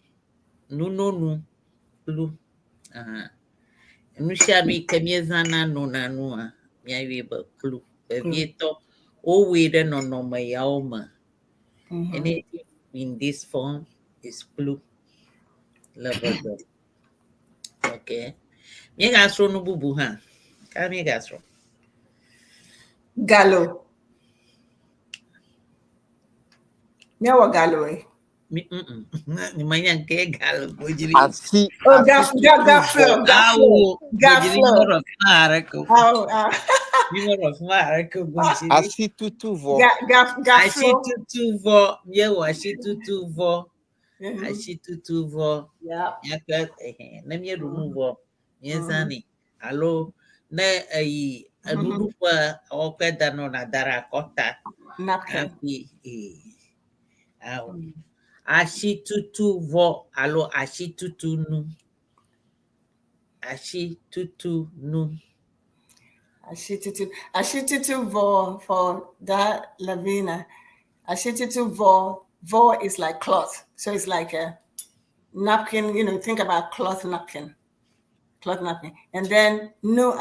No no no. Blue. Nu sha mi ka mi zana no na no a. Mi ayi ba blue. Vieto owe ɖe nɔnɔme yawo me. Anything in this form is blue. Le gbegbe. Okay. Míegasrɔ̃ nu bubu hã. Ka míegasrɔ̃? Galo. Míawɔ galo e. Manya nke galo gojiri. Asi. Oh, gaflo. Awo. Gaflo. Awo. Asi tutu vɔ. Asi tutu vɔ. Míewɔ asi tutu vɔ. Asitutuvɔ. Míaƒe ehe ne míeɖu nu vɔ míezãnɛ alo ne eyi enuɖuƒe wɔƒe da nɔ nàda ɖe akɔta Napkin. hafi ee awɔ. Asitutuvɔ alo asitutunu. Asitutunu. Ashitutu. Ashitutu for that Lavina. Ashitutu vo is like cloth. So it's like a napkin, think about cloth napkin. Cloth napkin. And then no,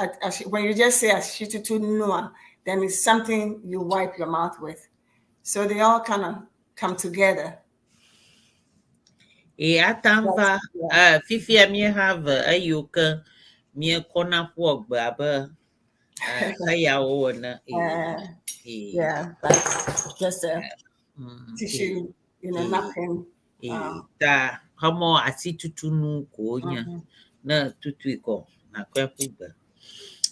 when you just say ashitutu noa, then it's something you wipe your mouth with. So they all kind of come together. Ee ate ŋu va fifia míeha ve eyiwo ke míekɔna ƒua gbe abe eyawo ene. Ee ee. Yeah, like just a tissue, napkin. Ee ta xemɔ asitutunu ko wonye. Ne tutui kɔ nàkɔe ƒu gbe.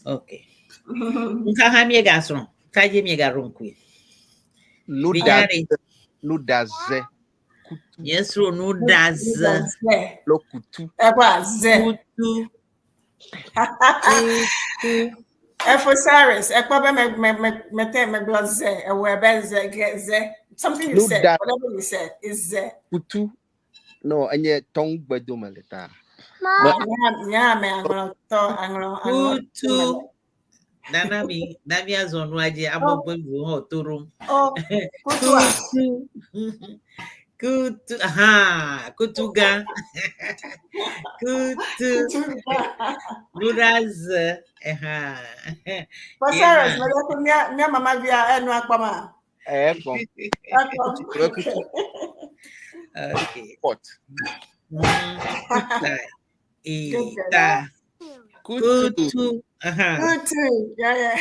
Okay. Nuka hã míegasrɔ̃? Ka dzi míegaɖo ŋkui? Nuɖaze, nuɖaze, kutu. Míesrɔ̃ nuɖaze. Ze. Lo kutu. Ekwa ze. Kutu. Kutu. Efo Cyrus, ekpɔ be me me me me te me gblɔ ze, ewɔe be ze ge ze. Something you said, whatever you said is ze. Kutu. No, enye tɔŋgbedome le ta. Nya me aŋlɔ tɔ aŋlɔ aŋlɔ. Kutu. Nana mi na míazɔ nua dzi ame gbegbewo hã to ɖom. Oh, kutua. Kutu. Kutu. Aha, kutu gã. Kutu. Nuɖaze. Aha. For Cyrus, me ɖe mía mía mama via enu akpɔ ma. Ekpɔ. Akpɔ. Kutu. Okay. Pot. Ta. E ta. Kutu. Kutu. Aha. Kutu. Yeah.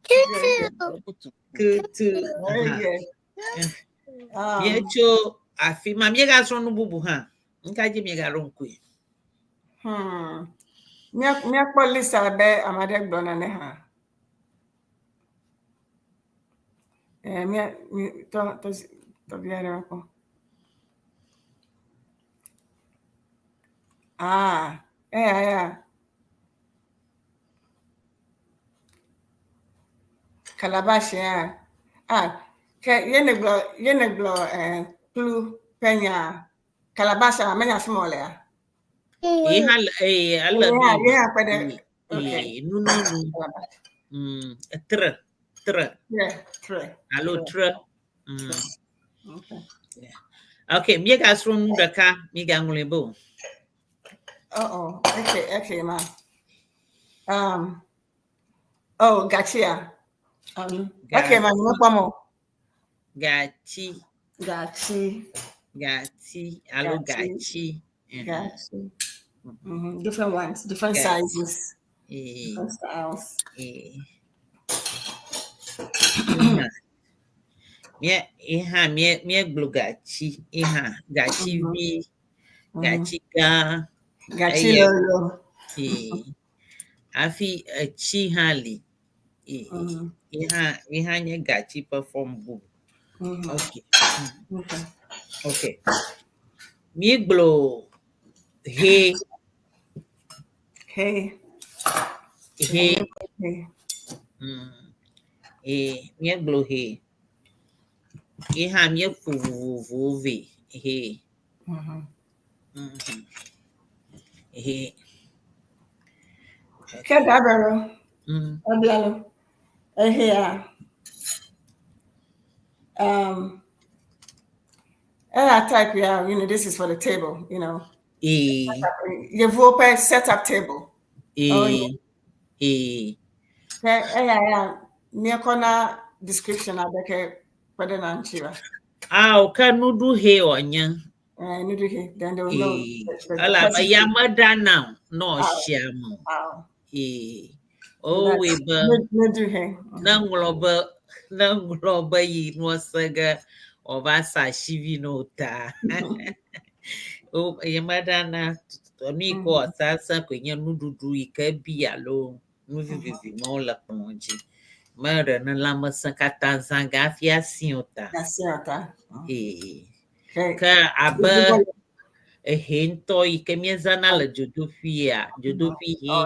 Kutu. Kutu. Kutu. Very Aha. good. Míetso afi ma míegasrɔ̃ nu bubu hã. Nuka dzi míegaɖo ŋkui? Míakpɔ list abe ame aɖe gblɔ nane hã. Eh, mía mi tɔ tɔ tɔvi aɖe makpɔ. Ah, eya eya. Calabash ya. Ah, ke ye ne gblɔ ye ne gblɔ kplu ƒe nya. Calabash a menya afi ma wòlea? Ye hã le ee ele Ye hã nu ye hã kpe ɖe. Okay. ee nununu. Calabash. Tre tre Tre tre. Alo tre. Okay. Okay, míegasrɔ̃ nu ɖeka míegaŋlɔe be o. Uh-oh. Okay, ma. Oh, gatsia. Okay, ma, nyemekpɔ mɔ. Gatsi. Gatsi. Gatsi alo Gatsi. Gatsi. Gatsi. Different ones, different Gatsi. Sizes, Ee different styles. Ee. Ihe mía ihe mía míegblɔ gatsi ihe gatsi vi gatsi gã. Gatsi Eye lolo. Ee hafi etsi hã li. Ee ihe ihe nye gatsi ƒe form bubu. Okay. Okay. Míegblɔ he. Hey. He. Hey. Ee míegblɔ he. Ye hã míeƒo vovovowo vɛ. He. He. Ke dabero. Abialo. Ehea. And I type, yeah, this is for the table. Ee. Yevuwo ƒe set up table. Oh, yeah. Ee. Ee. Ke eya ya míekɔna description aɖeke kpe ɖe na ŋuti wa. Awo ke nuɖuhe wònye. Eh, nuɖuhe, then they will know. Ee. The Elabe person- ya meɖana o ne Awo. wòtsia me o. Awo. Ee. Wowɔe be Nuɖuhe. Ne ŋlɔ be ne ŋlɔ be yi nua se ge wòava sa asivi na wo ta. O ye meɖana nu yi ke wòasesẽ koe nye nuɖuɖu yi ke bi alo nu vivivi mawo le kplɔ dzi. Meɖe ne lãmesẽ katã zã ge hafi asi o ta. Asi o ta. Ee. Ke abe ehe ŋutɔ yi ke míezãna le dzodoƒea, dzodoƒi he,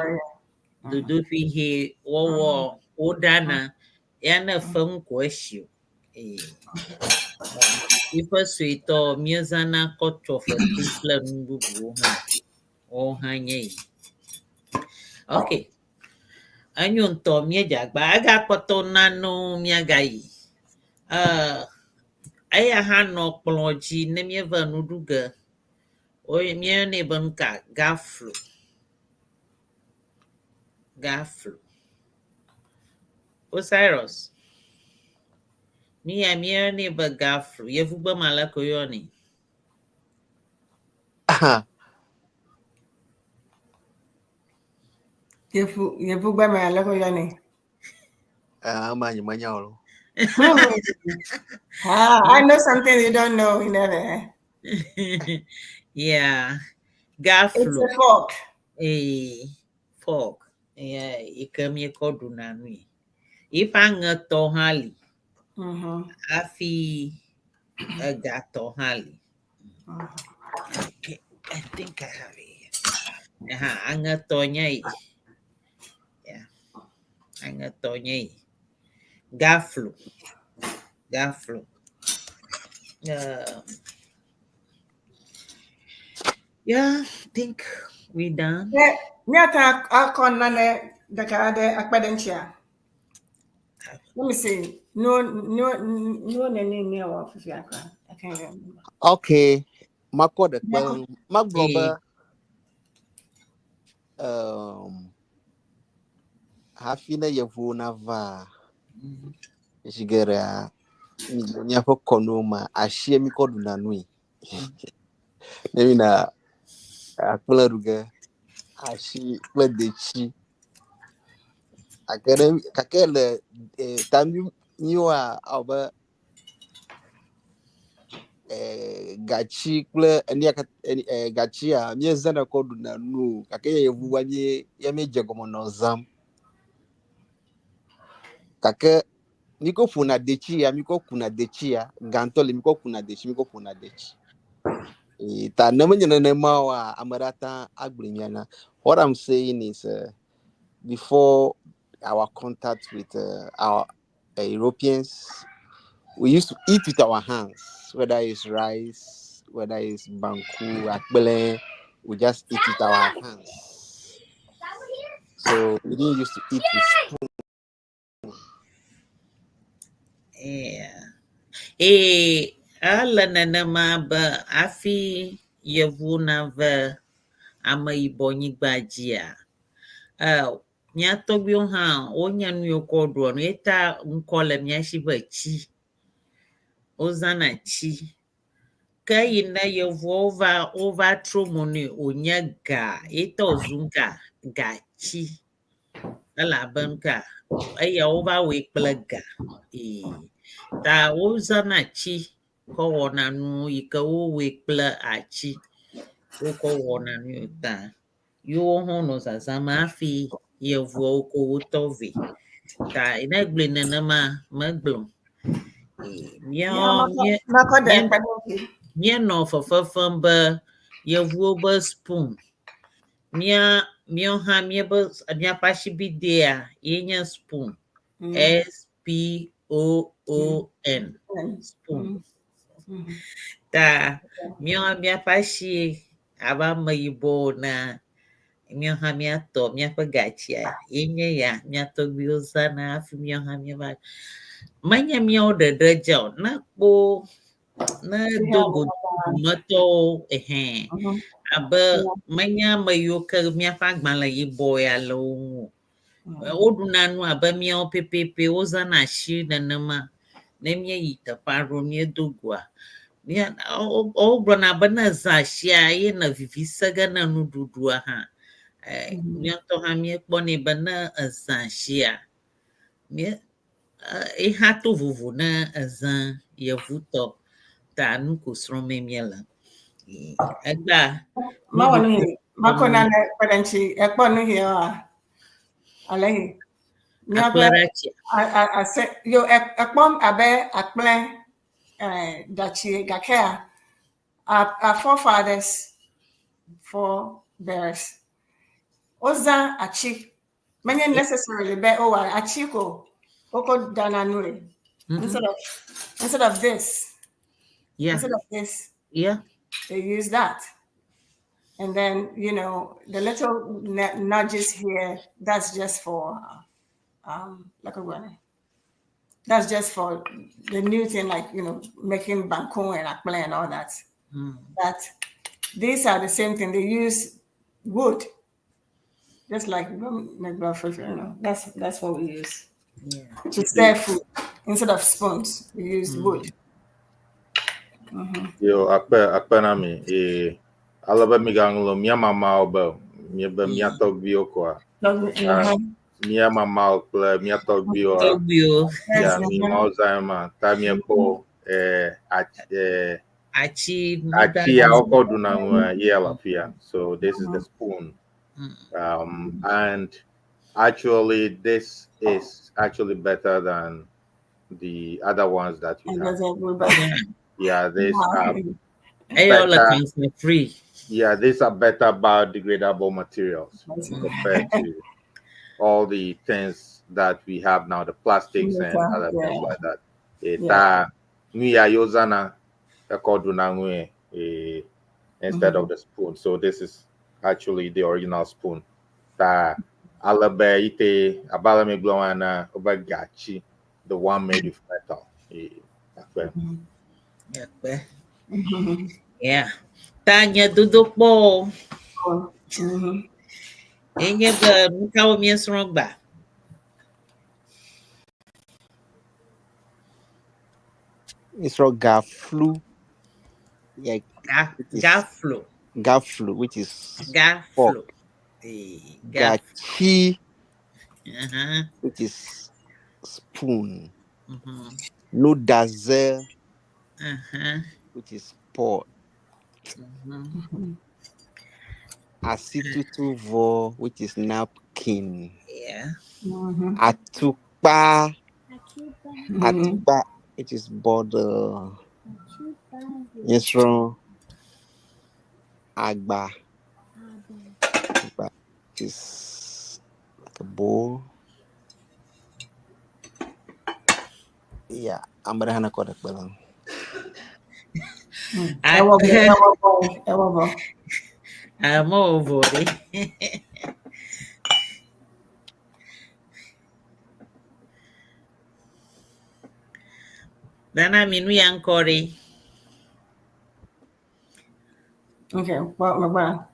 dzodoƒi he wɔwɔ woɖana ya ne fe ŋu ko esi o. Ee. Yiƒe suetɔ míezãna kɔ tsɔ fetri kple nu bubuwo hã. Woawo hã nye yi. Ok. Enyo ŋutɔ míedze agba. Egakpɔtɔ nanewo míagayi. Eh, eya hã nɔ kplɔ dzi ne míeva nu ɖu ge. Woy míeyɔnɛ be nuka? Gaflo. Gaflo. Osiris. Nu ya míeyɔnɛ be gaflo. Yevugbe me aleke woyɔnɛ? Yevu yevugbe me aleke woyɔnɛ? Ah, ama nyemenya o. Ah, I know something you don't know. You know that. Yeah. It's Gaflo. a fork. Eh, fork. Yeah, yi ke míekɔ ɖuna nui. Yiƒe aŋetɔ hã li hafi egatɔ hã li. Okay, I think I have it here. Aha, aŋetɔ nye yi. Yeah, aŋetɔ nye yi. Gaflo. Gaflo. Yeah, I think we done. Ne míate akɔ nane ɖeka aɖe akpe ɖe ŋutia. Let me see. No, nene míawɔ fifia kura. I can't even remember. Okay. Makɔ ɖe kpe ŋu. Magblɔ be hafi ne yevuwo nava zi geɖea, le míaƒe kɔnuwo mea, asie míkɔ ɖuna nui. Ne mína akple ɖu ge, asi kple detsi. Gake ne gake le ta mí míwoa awɔ be gatsi kple enu ya kat gatsia míezãna kɔ ɖuna nu o gake yevuwoa mí ya míedze gɔme nɔ zãm. Gake míkɔ ƒona detsi ya míkɔ kuna detsi ya gãtɔ li míkɔ kuna detsi míkɔ ƒona detsi. Ta ne menye nenema oa ame ɖe ate ŋu agblɔe mía na. What I'm saying is before our contact with our Europeans, we used to eat with our hands, whether it's rice, whether it's banku, akple, we just eat with our hands. So we didn't used to eat with spoon. Yeah. Ee, ele nenema be hafi yevu nave ameyibɔ nyigba dzia, mía tɔgbuiwo hã wonye nu yiwo kɔ ɖua nu. Eta ŋkɔ le mía si be tsi. Wozãna tsi. Ke yi ne yevuawo va wova trɔ mo nɛ wònye ga ye tɔ wòzu ga gatsi. Elabe nuka eya wova wɔe kple ga. Ee ta wozãna tsi kɔ wɔna nu yi ke wowɔe kple atsi. Wokɔ wɔna nu ta yewo hã nɔ zazãm hafi yevuawo ko wotɔ vɛ. Ta ne egblɔe nenema megblɔ. Ee, míawo mía Makɔ ɖe mía kpe ɖe ŋuti. míenɔ fefefem be yevuwo be spoon. Mía míawo hã míebe míaƒe asibidea ye nye spoon. S P O O N spoon. Ta míawo míaƒe asi abe ameyibɔ enea, míawo hã míatɔ míaƒe gatsia ye nye ya mía tɔgbuiwo zãna hafi míawo hã míeva. Menye míawo ɖeɖe dza o. Ne kpo ne do go dumetɔwo ehɛn abe menye ame yiwo ke míaƒe agbalẽ yibɔ ya le wo ŋu o. Woɖuna nu abe míawo pɛpɛpɛ wozãna asi nenema. Ne míeyi teƒe aɖewo míedo goa, mía wogblɔna be ne èzã asia ye ne vivi se ge ne nuɖuɖua hã. Mía ŋutɔ hã míekpɔnɛ be ne èzã asia, mía ye hã to vovo ne èzã yevutɔ. Ta nu ko srɔ̃mee míele. Egbea Mawɔ nu yi makɔ nane kpe ɖe ŋuti. Ekpɔ nu yi oa? Ale yi. Míaƒe akple ɖe tsia. Ase yo ekpɔm abe akple gatsi gakea. Our forefathers, forebears, wozã atsi. Menye necessarily be wowɔ atsi ko wokɔ ɖana nue. Instead of this, instead of this, they use that. And then, the little nudges here, that's just for, like a running. That's just for the new thing, like, making banku and akple and all that. But these are the same thing. They use wood, just like, that's what we use to stir food. Instead of spoons, we use wood. Yo, akpe akpe na mi. E ale be migaŋlɔ mía mamawo be míebe mía tɔgbuiwo koa. Mía mamawo kple mía tɔgbuiwoa. Tɔgbuiwo. Ya mi mawo zã ma ta míekpɔ atsi Atsi. Atsi ya wokɔ ɖuna nua ye le afia. So this is the spoon. And actually this is actually better than the other ones that we have. Yeah, these are Eya le better. Cancer free. Yeah, these are better biodegradable materials compared to all the things that we have now, the plastics and other things like that. Ta nu ya yozana ekɔ ɖuna nue instead of the spoon. So this is actually the original spoon. Ta ale be ite abale mi gblɔ ena wobe gatsi, the one made with metal. Akpe. Akpe. Yeah. Ta nye dodokpɔ o. Enye be nu kawo míesrɔ̃ gbã? Míesrɔ̃ gaflu. Yeah, Ga it is gaflo. Gaflu, which is Gaflo. Fork. Gaf. Gatsi, which is spoon. Nuɖaze, which is pot. Asitutuvɔ, which is napkin. Atukpa, atukpa, which is bottle. Míesrɔ̃ agba, agba, which is like a bowl. Yeah, ame ɖe hã nakɔ ɖe kpe la. Ɛwɔ bɔ, ɛwɔ bɔ, ɛwɔ bɔ. Amewo vɔ ɖe. Nana mi nu ya ŋkɔ ɖe. Okay, well, well,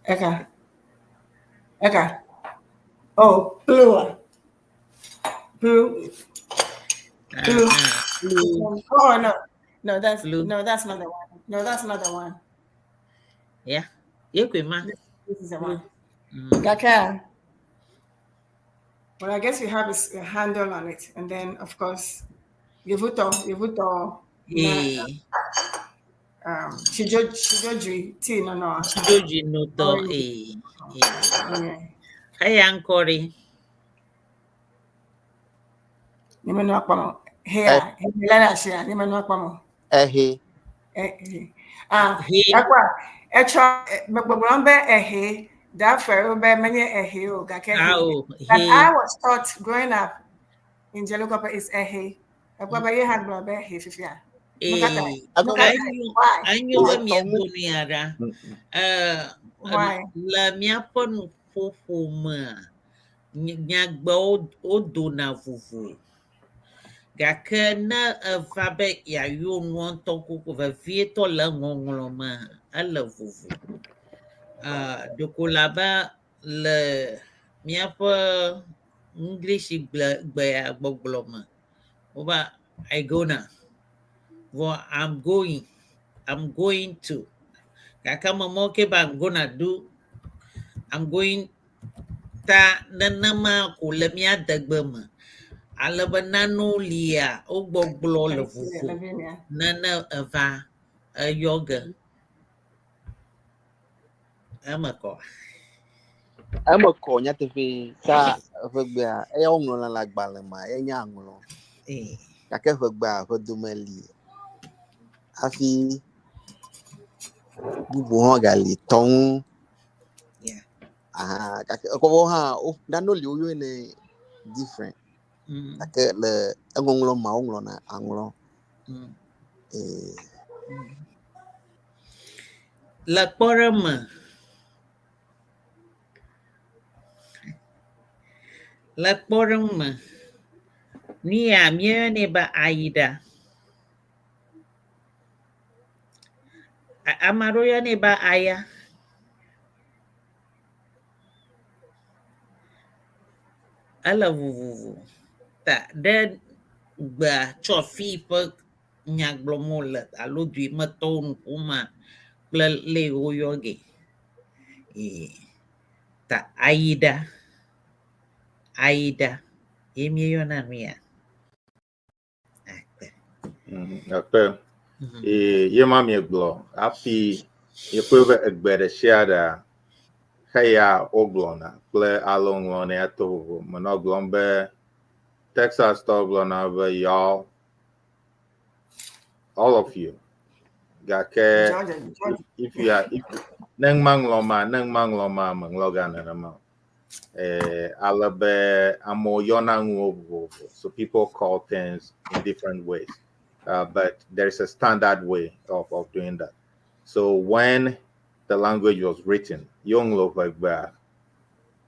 okay. Okay. Oh, blue. Blue. Blue. Blue. Oh no. No, that's Blue. no, that's not the one. No, that's not the one. Yeah. Yekwe ma. This is the one. Gaka. Well, I guess you have a handle on it, and then of course, Yevuto, Yevuto, Chijo, Chijojui, tea, no. Chijoji no tɔ. Oh, yeah. Eya ŋkɔ ɖe. Nimenu akpamo. Here, here, share. Nimenu akpamo. Ehe. Eh, eh. Ah, He. akwa. Echo, gbogbo be ehe. That for be many ehe o gake. Awo. But He. I was taught growing up in Dzelukope is ehe. Akwa ba ye had be ehe fifia. Agbe Why? Anyo be miado nu ya ɖa. Why? Le míaƒe nuƒoƒo mea, nyagbewo wodona vovo. Gake ne eva be yeayɔ nua ŋutɔ koko vevietɔ le ŋɔŋlɔ mea, ele vovo. Ɖeko le abe le míaƒe English gble gbea gbɔgblɔ me, woba I gonna, vɔ I'm going to. Gake ame mawo ke be I'm gonna do, I'm going ta nenema ko le mía degbe me. Ale be nanewo lia wogbɔgblɔ le vovo ne ne eva eyɔ ge. Eme kɔ. Eme kɔ nyateƒe ta ʋegbea eya woŋlɔna le agbalẽ me ye nye aŋlɔ. Gake ʋegbea ʋedome li hafi Bubu hã gali tɔŋu. Yeah. Aha, gake ekɔvɔ hã wo nanewo li woyɔnɛ different. Gake le eŋɔŋlɔ ma woŋlɔna aŋlɔ. Eh, Le kpɔɖe me, le kpɔɖeŋu me, nu ya míeyɔnɛ be ayiɖa. Ame aɖewo yɔnɛ be aya. Ele vovovo ta ɖe gbea tsɔ fi ƒe nya gblɔm wole alo du yi me tɔwo nu ƒom kple le yi woyɔ ge. Ee, ta ayiɖa, ayiɖa ye míeyɔna nu ya. Akpe. Akpe. Ee, ye ma miegblɔ hafi miekpɔe be egbe ɖe sia ɖea, xeya wogblɔna kple ale woŋlɔnɛ eto vovo. Menɔ gblɔm be Texas tɔwo gblɔna be y'all, all of you. Gake Georgia, Georgia. if you are if ne ŋma ŋlɔ ma ne ŋma ŋlɔ ma meŋlɔ ga nenema o. Eh, ale be amewo yɔna nuwo vovovo. So people call things in different ways. But there's a standard way of doing that. So when the language was written, woŋlɔ ʋegbea,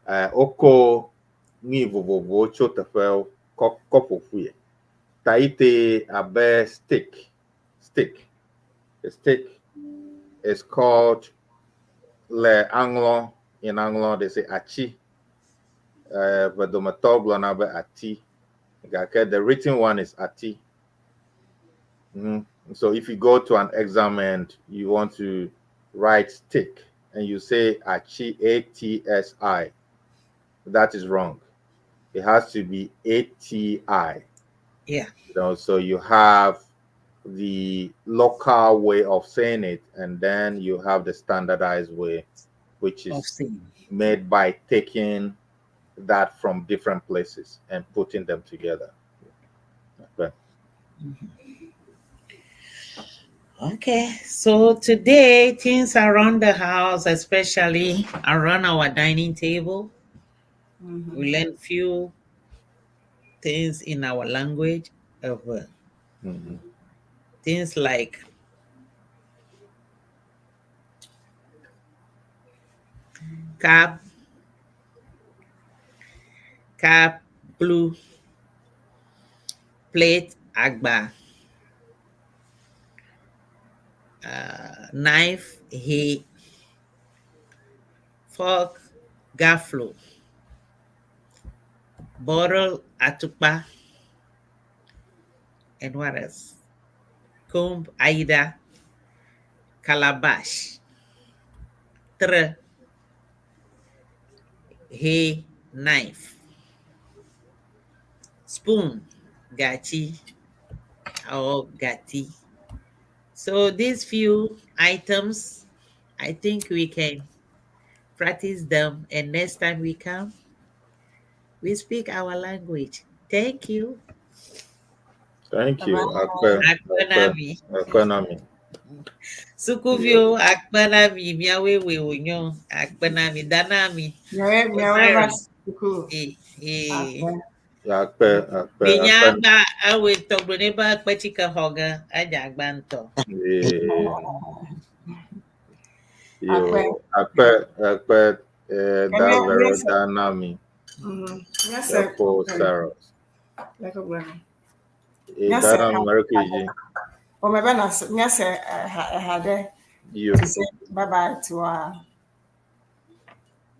wokɔ nu vovovowo tso teƒewo kɔ kɔ ƒo ƒui. Taite abe stick, stick. A stick is called le aŋlɔ. In aŋlɔ they say achi. Vedometɔ gblɔna be ati. Gake the written one is ati. So if you go to an exam and you want to write stick and you say achi A T S I, that is wrong. It has to be A T I. So you have the local way of saying it, and then you have the standardized way, which Of is saying. made by taking that from different places and putting them together. Okay. Okay, so today things around the house, especially around our dining table, we learn few things in our language of things like cup, cup, blue, plate, agba, knife, he, fork, gaflo, bottle, atukpa, and what else? Comb, aida, calabash, tre, he, knife, spoon, gachi, or gati. So these few items, I think we can practice them, and next time we come, we speak our language. Thank you. Thank you. Bye-bye. Akpe, akpe, Akpenami. akpenami. Sukuviwo akpenami miawoe woe wònyo akpenami danami. Miawe miawe va Osiris. suku. Eh, eh. Akpe. Akpe, akpe, Minya akpe. gba ewoe tɔgbe ne be kpetsike xɔ ge edze agba ŋutɔ. Yeah. Akpe. Yo, akpe, akpe, eh, Emi Davero miase. Danami, Miase. Efo Saros. Like a woman. Eh, Miase. Danami Marukiji. O me bena miase ehade Yo, to say bye bye to our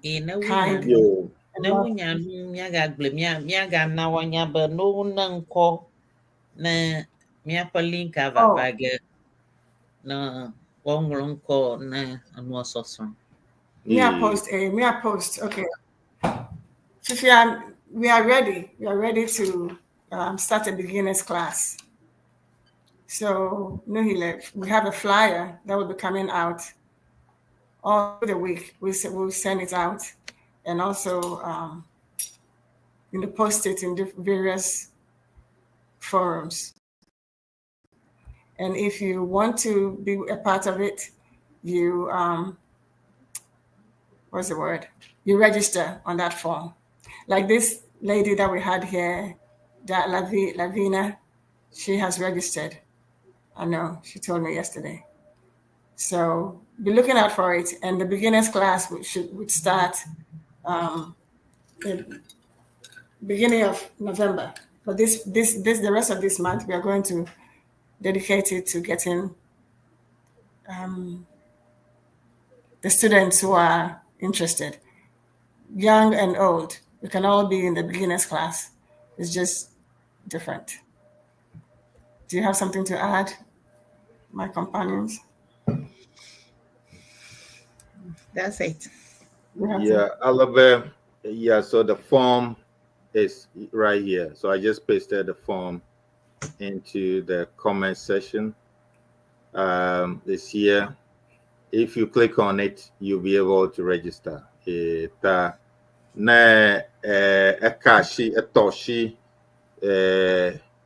Eh, ne wonya kind yo. ne wonya nu míagagblɔe mía míagana woanya be ne wone ŋkɔ ne míaƒe link ava Oh. va ge ne woaŋlɔ ŋkɔ ne enua sɔsrɔ̃. Me a Yeah. post a me a post. Okay. Fifia, we are ready. We are ready to start a beginners class. So Nuhile, we have a flyer that will be coming out all the week. We will send it out, and also post it in various forums. And if you want to be a part of it, you what's the word? You register on that form. Like this lady that we had here, that Lavina, she has registered. I know, she told me yesterday. So be looking out for it. And the beginners class would start the beginning of November. But this this this the rest of this month we are going to dedicate it to getting the students who are interested, young and old. We can all be in the beginners class. It's just different. Do you have something to add, my companions? That's it. Yeah, Oliver. Yeah, so the form is right here. So I just pasted the form into the comment section. It's here. If you click on it, you'll be able to register. Ta ne eka shi etɔ shi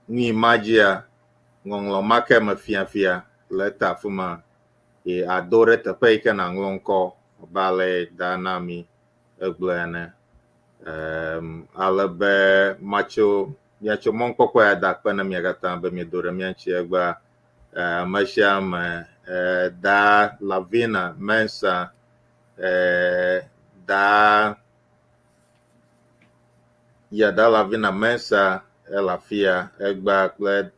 nui ma dzia ŋɔŋlɔ ma ke me fiafia le ta afi ma e ado ɖe teƒe yi ke nàŋlɔ ŋkɔ abe ale da na mi egblɔe ene. Ale be matso miatso mɔnukpɔkpɔ ya da akpe na mia katã be miedo ɖe mía ŋuti egbea. Ame sia ame da Lavina Mensa da ya da Lavina Mensa ele afia egbea kple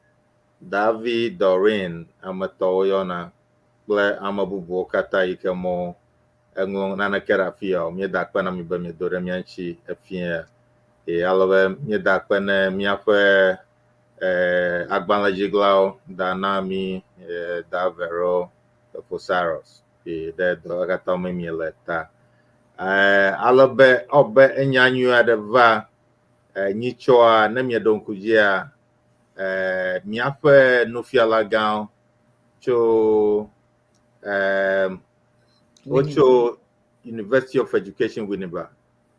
David Doreen ame etɔ̃ woyɔna kple ame bubuwo katã yi ke mo eŋlɔ naneke ɖe afia o. Míeda akpe na mi be miedo ɖe mía ŋuti efia. Eye ale be míeda akpe ne míaƒe agbalẽdziglawo da na mi da Vero Fosarus ɖe dɔ katã me miele ta. Ale be ɔbe enya nyui aɖe va nyitsɔa ne mieɖo ŋku dzia míaƒe nufiala gãwo tso wotso University of Education Winneba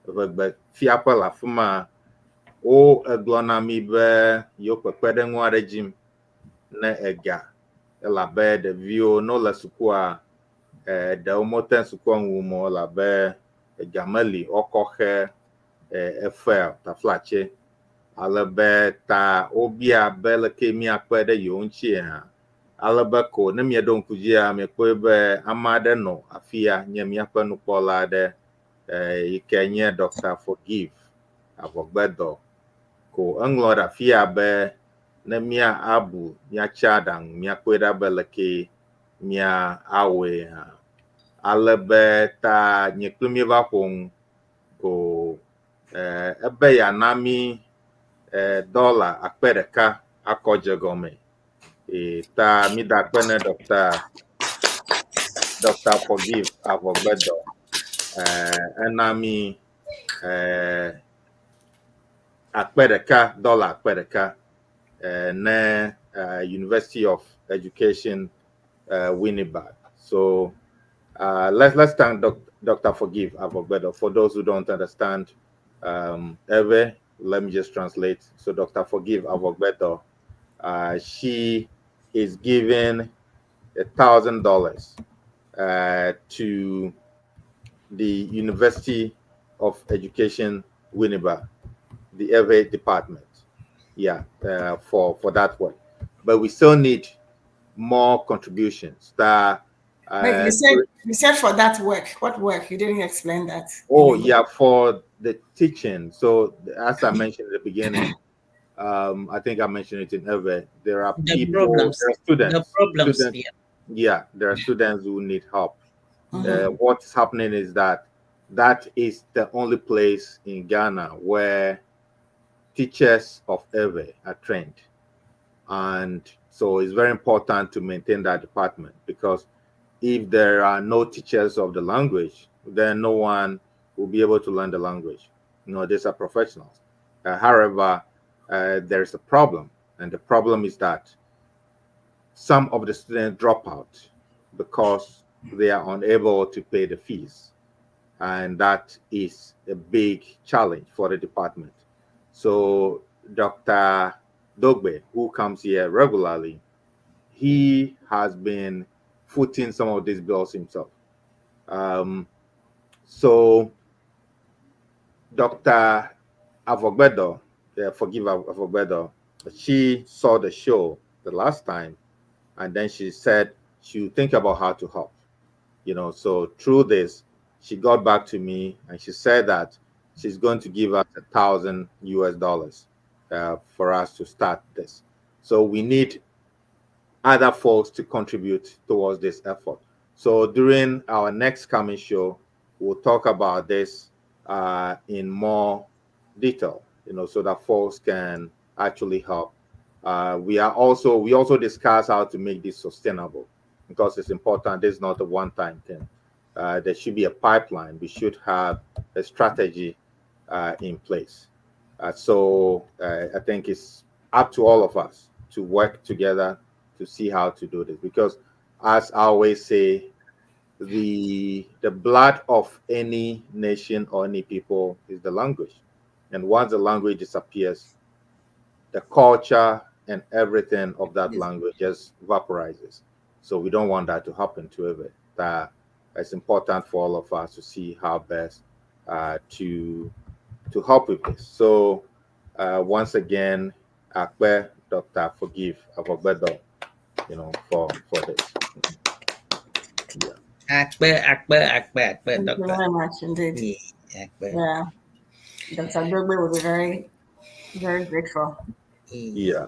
ʋegbe fiaƒe le afi ma wo egblɔ na mi be yewo kpekpeɖeŋu aɖe dzim ne ega elabe ɖeviwo ne wole sukua ɖewo mete sukua ŋu wum o elabe ega meli woakɔ xe efe taflatse ale be ta wobia be leke míakpe ɖe yewo ŋuti hã ale be ko ne mieɖo ŋku dzia miekpɔe be ame aɖe nɔ afia nye míaƒe nukpɔla aɖe yi ke nye Dr. Forgive Avɔgbedɔ ko eŋlɔ ɖe afia be ne mía abu míatsi aɖaŋu míakpɔe ɖa be leke mía awɔe hã ale be ta nye kple míeva ƒo nu ko ebe yeana mí dɔla akpe ɖeka akɔ dze gɔme e ta mída akpe ne Dr. Forgive Avɔgbedɔ ena mí akpe ɖeka dɔla akpe ɖeka ne University of Education Winneba. So let's thank Dr. Forgive Avogbedo. For those who don't understand Ewe, let me just translate. So Dr. Forgive Avogbedo, she is giving $1,000 to the University of Education Winneba, the Ewe department. Yeah, for that work. But we still need more contributions. That Wait, you said for that work. What work? You didn't explain that. Oh yeah, for the teaching. So as I mentioned at the beginning, I think I mentioned it in Ewe. There are The people, problems. there are students. The problems. students, yeah, there are students who need help. What's happening is that that is the only place in Ghana where teachers of Ewe are trained. And so it's very important to maintain that department, because if there are no teachers of the language, then no one will be able to learn the language. You know, these are professionals. However, there is a problem, and the problem is that some of the students drop out because they are unable to pay the fees. And that is a big challenge for the department. So Dr. Dogbe, who comes here regularly, he has been fundraising footing some of these bills himself. So Dr. Avorgbedor, forgive Avorgbedor, she saw the show the last time, and then she said she would think about how to help. So through this, she got back to me and she said that she's going to give us $1,000 US for us to start this. So we need other folks to contribute towards this effort. So during our next coming show, we'll talk about this in more detail, so that folks can actually help. We also discuss how to make this sustainable, because it's important. This is not a one-time thing. There should be a pipeline. We should have a strategy in place. So I think it's up to all of us to work together to see how to do this. Because, as I always say, the blood of any nation or any people is the language, and once the language disappears, the culture and everything of that language just vaporizes. So we don't want that to happen to it. That it's important for all of us to see how best to help with this. So once again, Akpe Dr. Forgive Avorgbedor, for this. Yeah. Akpe, akpe, akpe, akpe, Thank you doctor. very much indeed. Yeah, akpe. Yeah. Dr. Dogbe will be very, very grateful. Yeah.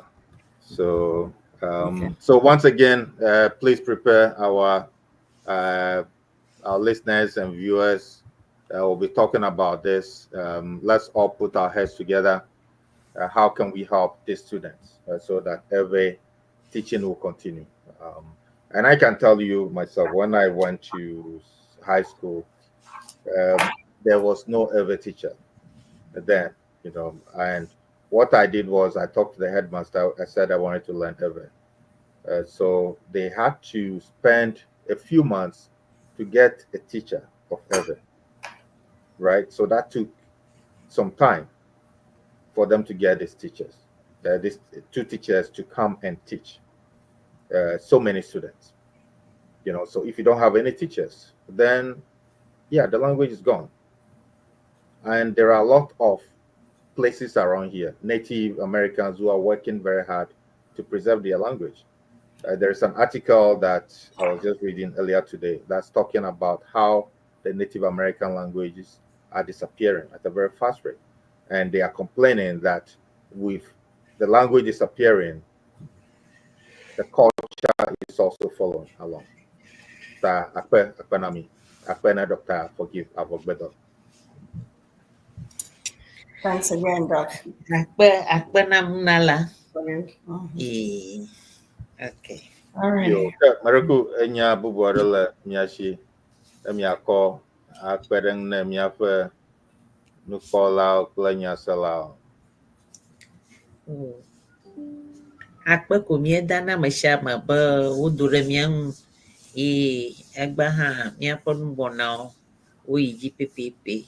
So Okay. so once again, please prepare our listeners and viewers. We'll be talking about this. Let's all put our heads together. How can we help these students so that every teaching will continue? And I can tell you myself, when I went to high school, there was no Ewe teacher then, and what I did was I talked to the headmaster. I said I wanted to learn Ewe. So they had to spend a few months to get a teacher of Ewe, right? So that took some time for them to get these teachers, these two teachers to come and teach so many students. So if you don't have any teachers, then yeah, the language is gone. And there are a lot of places around here, Native Americans who are working very hard to preserve their language. There's an article that I was just reading earlier today that's talking about how the Native American languages are disappearing at a very fast rate. And they are complaining that with the language disappearing, the culture is also following along. Ta akpe akpe na mi akpe na Dr. Forgive Avorgbedor. Thanks again, Doc. Akpe, akpe na munala. Mhm. Okay. All right. Yo, ke mereku enya bubu aɖe le mia si be miakɔ akpe ɖe ŋu ne miaƒe nukpɔlawo kple nyaselawo. Akpe ko míeda na ame sia ame be wodo ɖe mía ŋu eye egbe hã míaƒe nubɔnawo woyi dzi pɛpɛpɛ.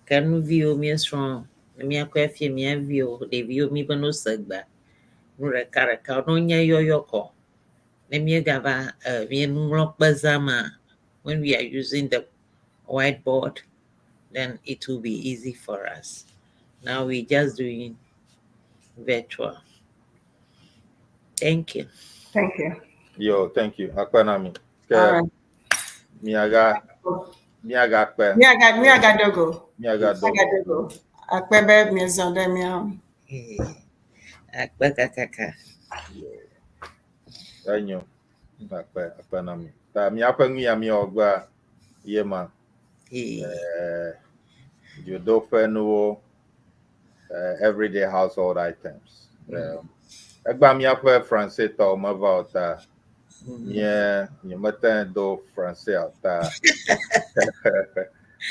Ke nuviwo míesrɔ̃ ne míakɔe afia mía viwo, ɖeviwo mi be no se gbea, nu ɖeka ɖeka ne wonye yɔyɔ kɔ. Ne míegava mía nuŋlɔkpe zãma, when we are using the whiteboard, then it will be easy for us. Now we just doing virtual. Thank you. Thank you. Yo, thank you. Akpe na mi. Ke All right. miaga miaga kpe Miaga dogo. miaga dogo. Miaga dogo. Akpe be miezɔ ɖe mía ŋu. Akpe kakaka. Enyo. Akpe akpe na mi. Ta miaƒe nu ya miawɔ gbea ye ma. Dzodoƒenuwo, everyday household items. Egba miaƒe français tɔwo meva o ta nye nyemete do français o ta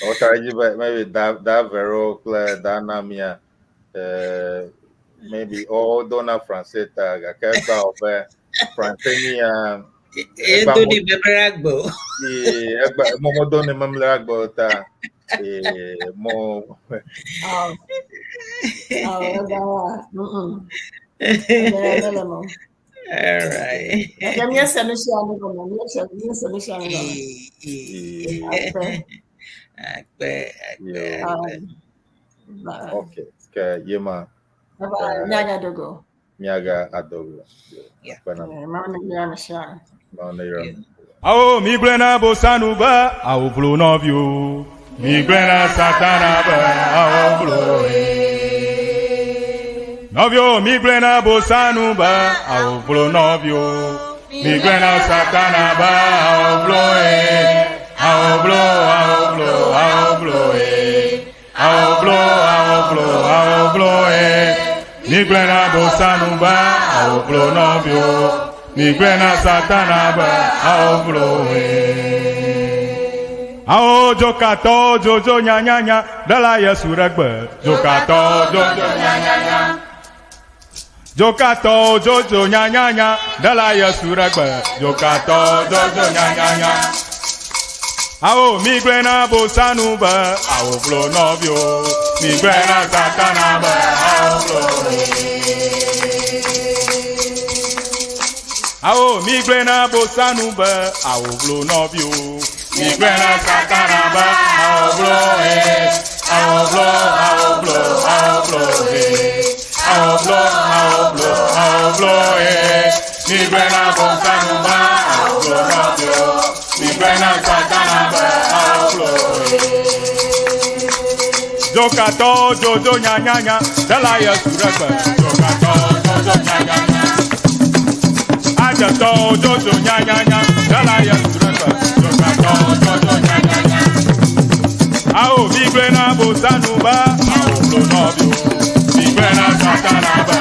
wota dzi be maybe da da Vero kple da Namia maybe wodona français ta gake egba wɔ be français mi ya Edo ni memre agbo. Egba mo mo do ne memle agbo ta mo Oh. Oh, mm-mm. All right. Ɛgɛ míese nu sia nu gɔme. Míese míese nu sia nu gɔme. Eh, eh. Akpe. Akpe, akpe, Yo. akpe. Bye. Okay. Ke yema Bye bye. Miaga dogo. miaga adogo. Yo. Yeah. Akpe na mi. Eh, Mawu ne yra mi sia mi. Mawu ne yra mi. Awo mi gblẽ na bosanu be awo vlo nɔviwo. Mi gblẽ na satana be awo vlo ye. Nɔviwo mi gblẽ na bosanu be awo vlo nɔviwo. Mi gblẽ na satana be awo vlo ye. Awo vlo, awo vlo, awo vlo ye. Awo vlo, awo vlo, awo vlo ye. Mi gblẽ na bosanu be awo vlo nɔviwo. Mi gblẽ na satana be awo vlo ye. Awo dzokatɔ dzodzo nyanyanya ɖela Yesu ɖe gbe. Dzokatɔ dzodzo nyanyanya. Dzokatɔ dzodzo nyanyanya ɖela Yesu ɖe gbe. Dzokatɔ dzodzo nyanyanya. Awo mi gblẽ na bosanu be awo vlo nɔviwo. Mi gblẽ na satana be awo vlo. Awo mi gblẽ na bosanu be awo vlo nɔviwo. Mi gblẽ na satana be awo vlo he. Awo vlo, awo vlo, awo vlo he. Awo vlo, awo vlo, awo vlo he. Mi gblẽ na bosanu be awo vlo nɔviwo. Mi gblẽ na satana be awo vlo he. Dzokatɔ dzodzo nyanyanya ɖela Yesu ɖe gbe. Dzokatɔ dzodzo nyanyanya. Adzetɔ dzodzo nyanyanya ɖela Yesu ɖe gbe. Dzokatɔ dzodzo nyanyanya. Awo mi gblẽ na bosanu be awo vlo nɔviwo. Mi gblẽ na satana be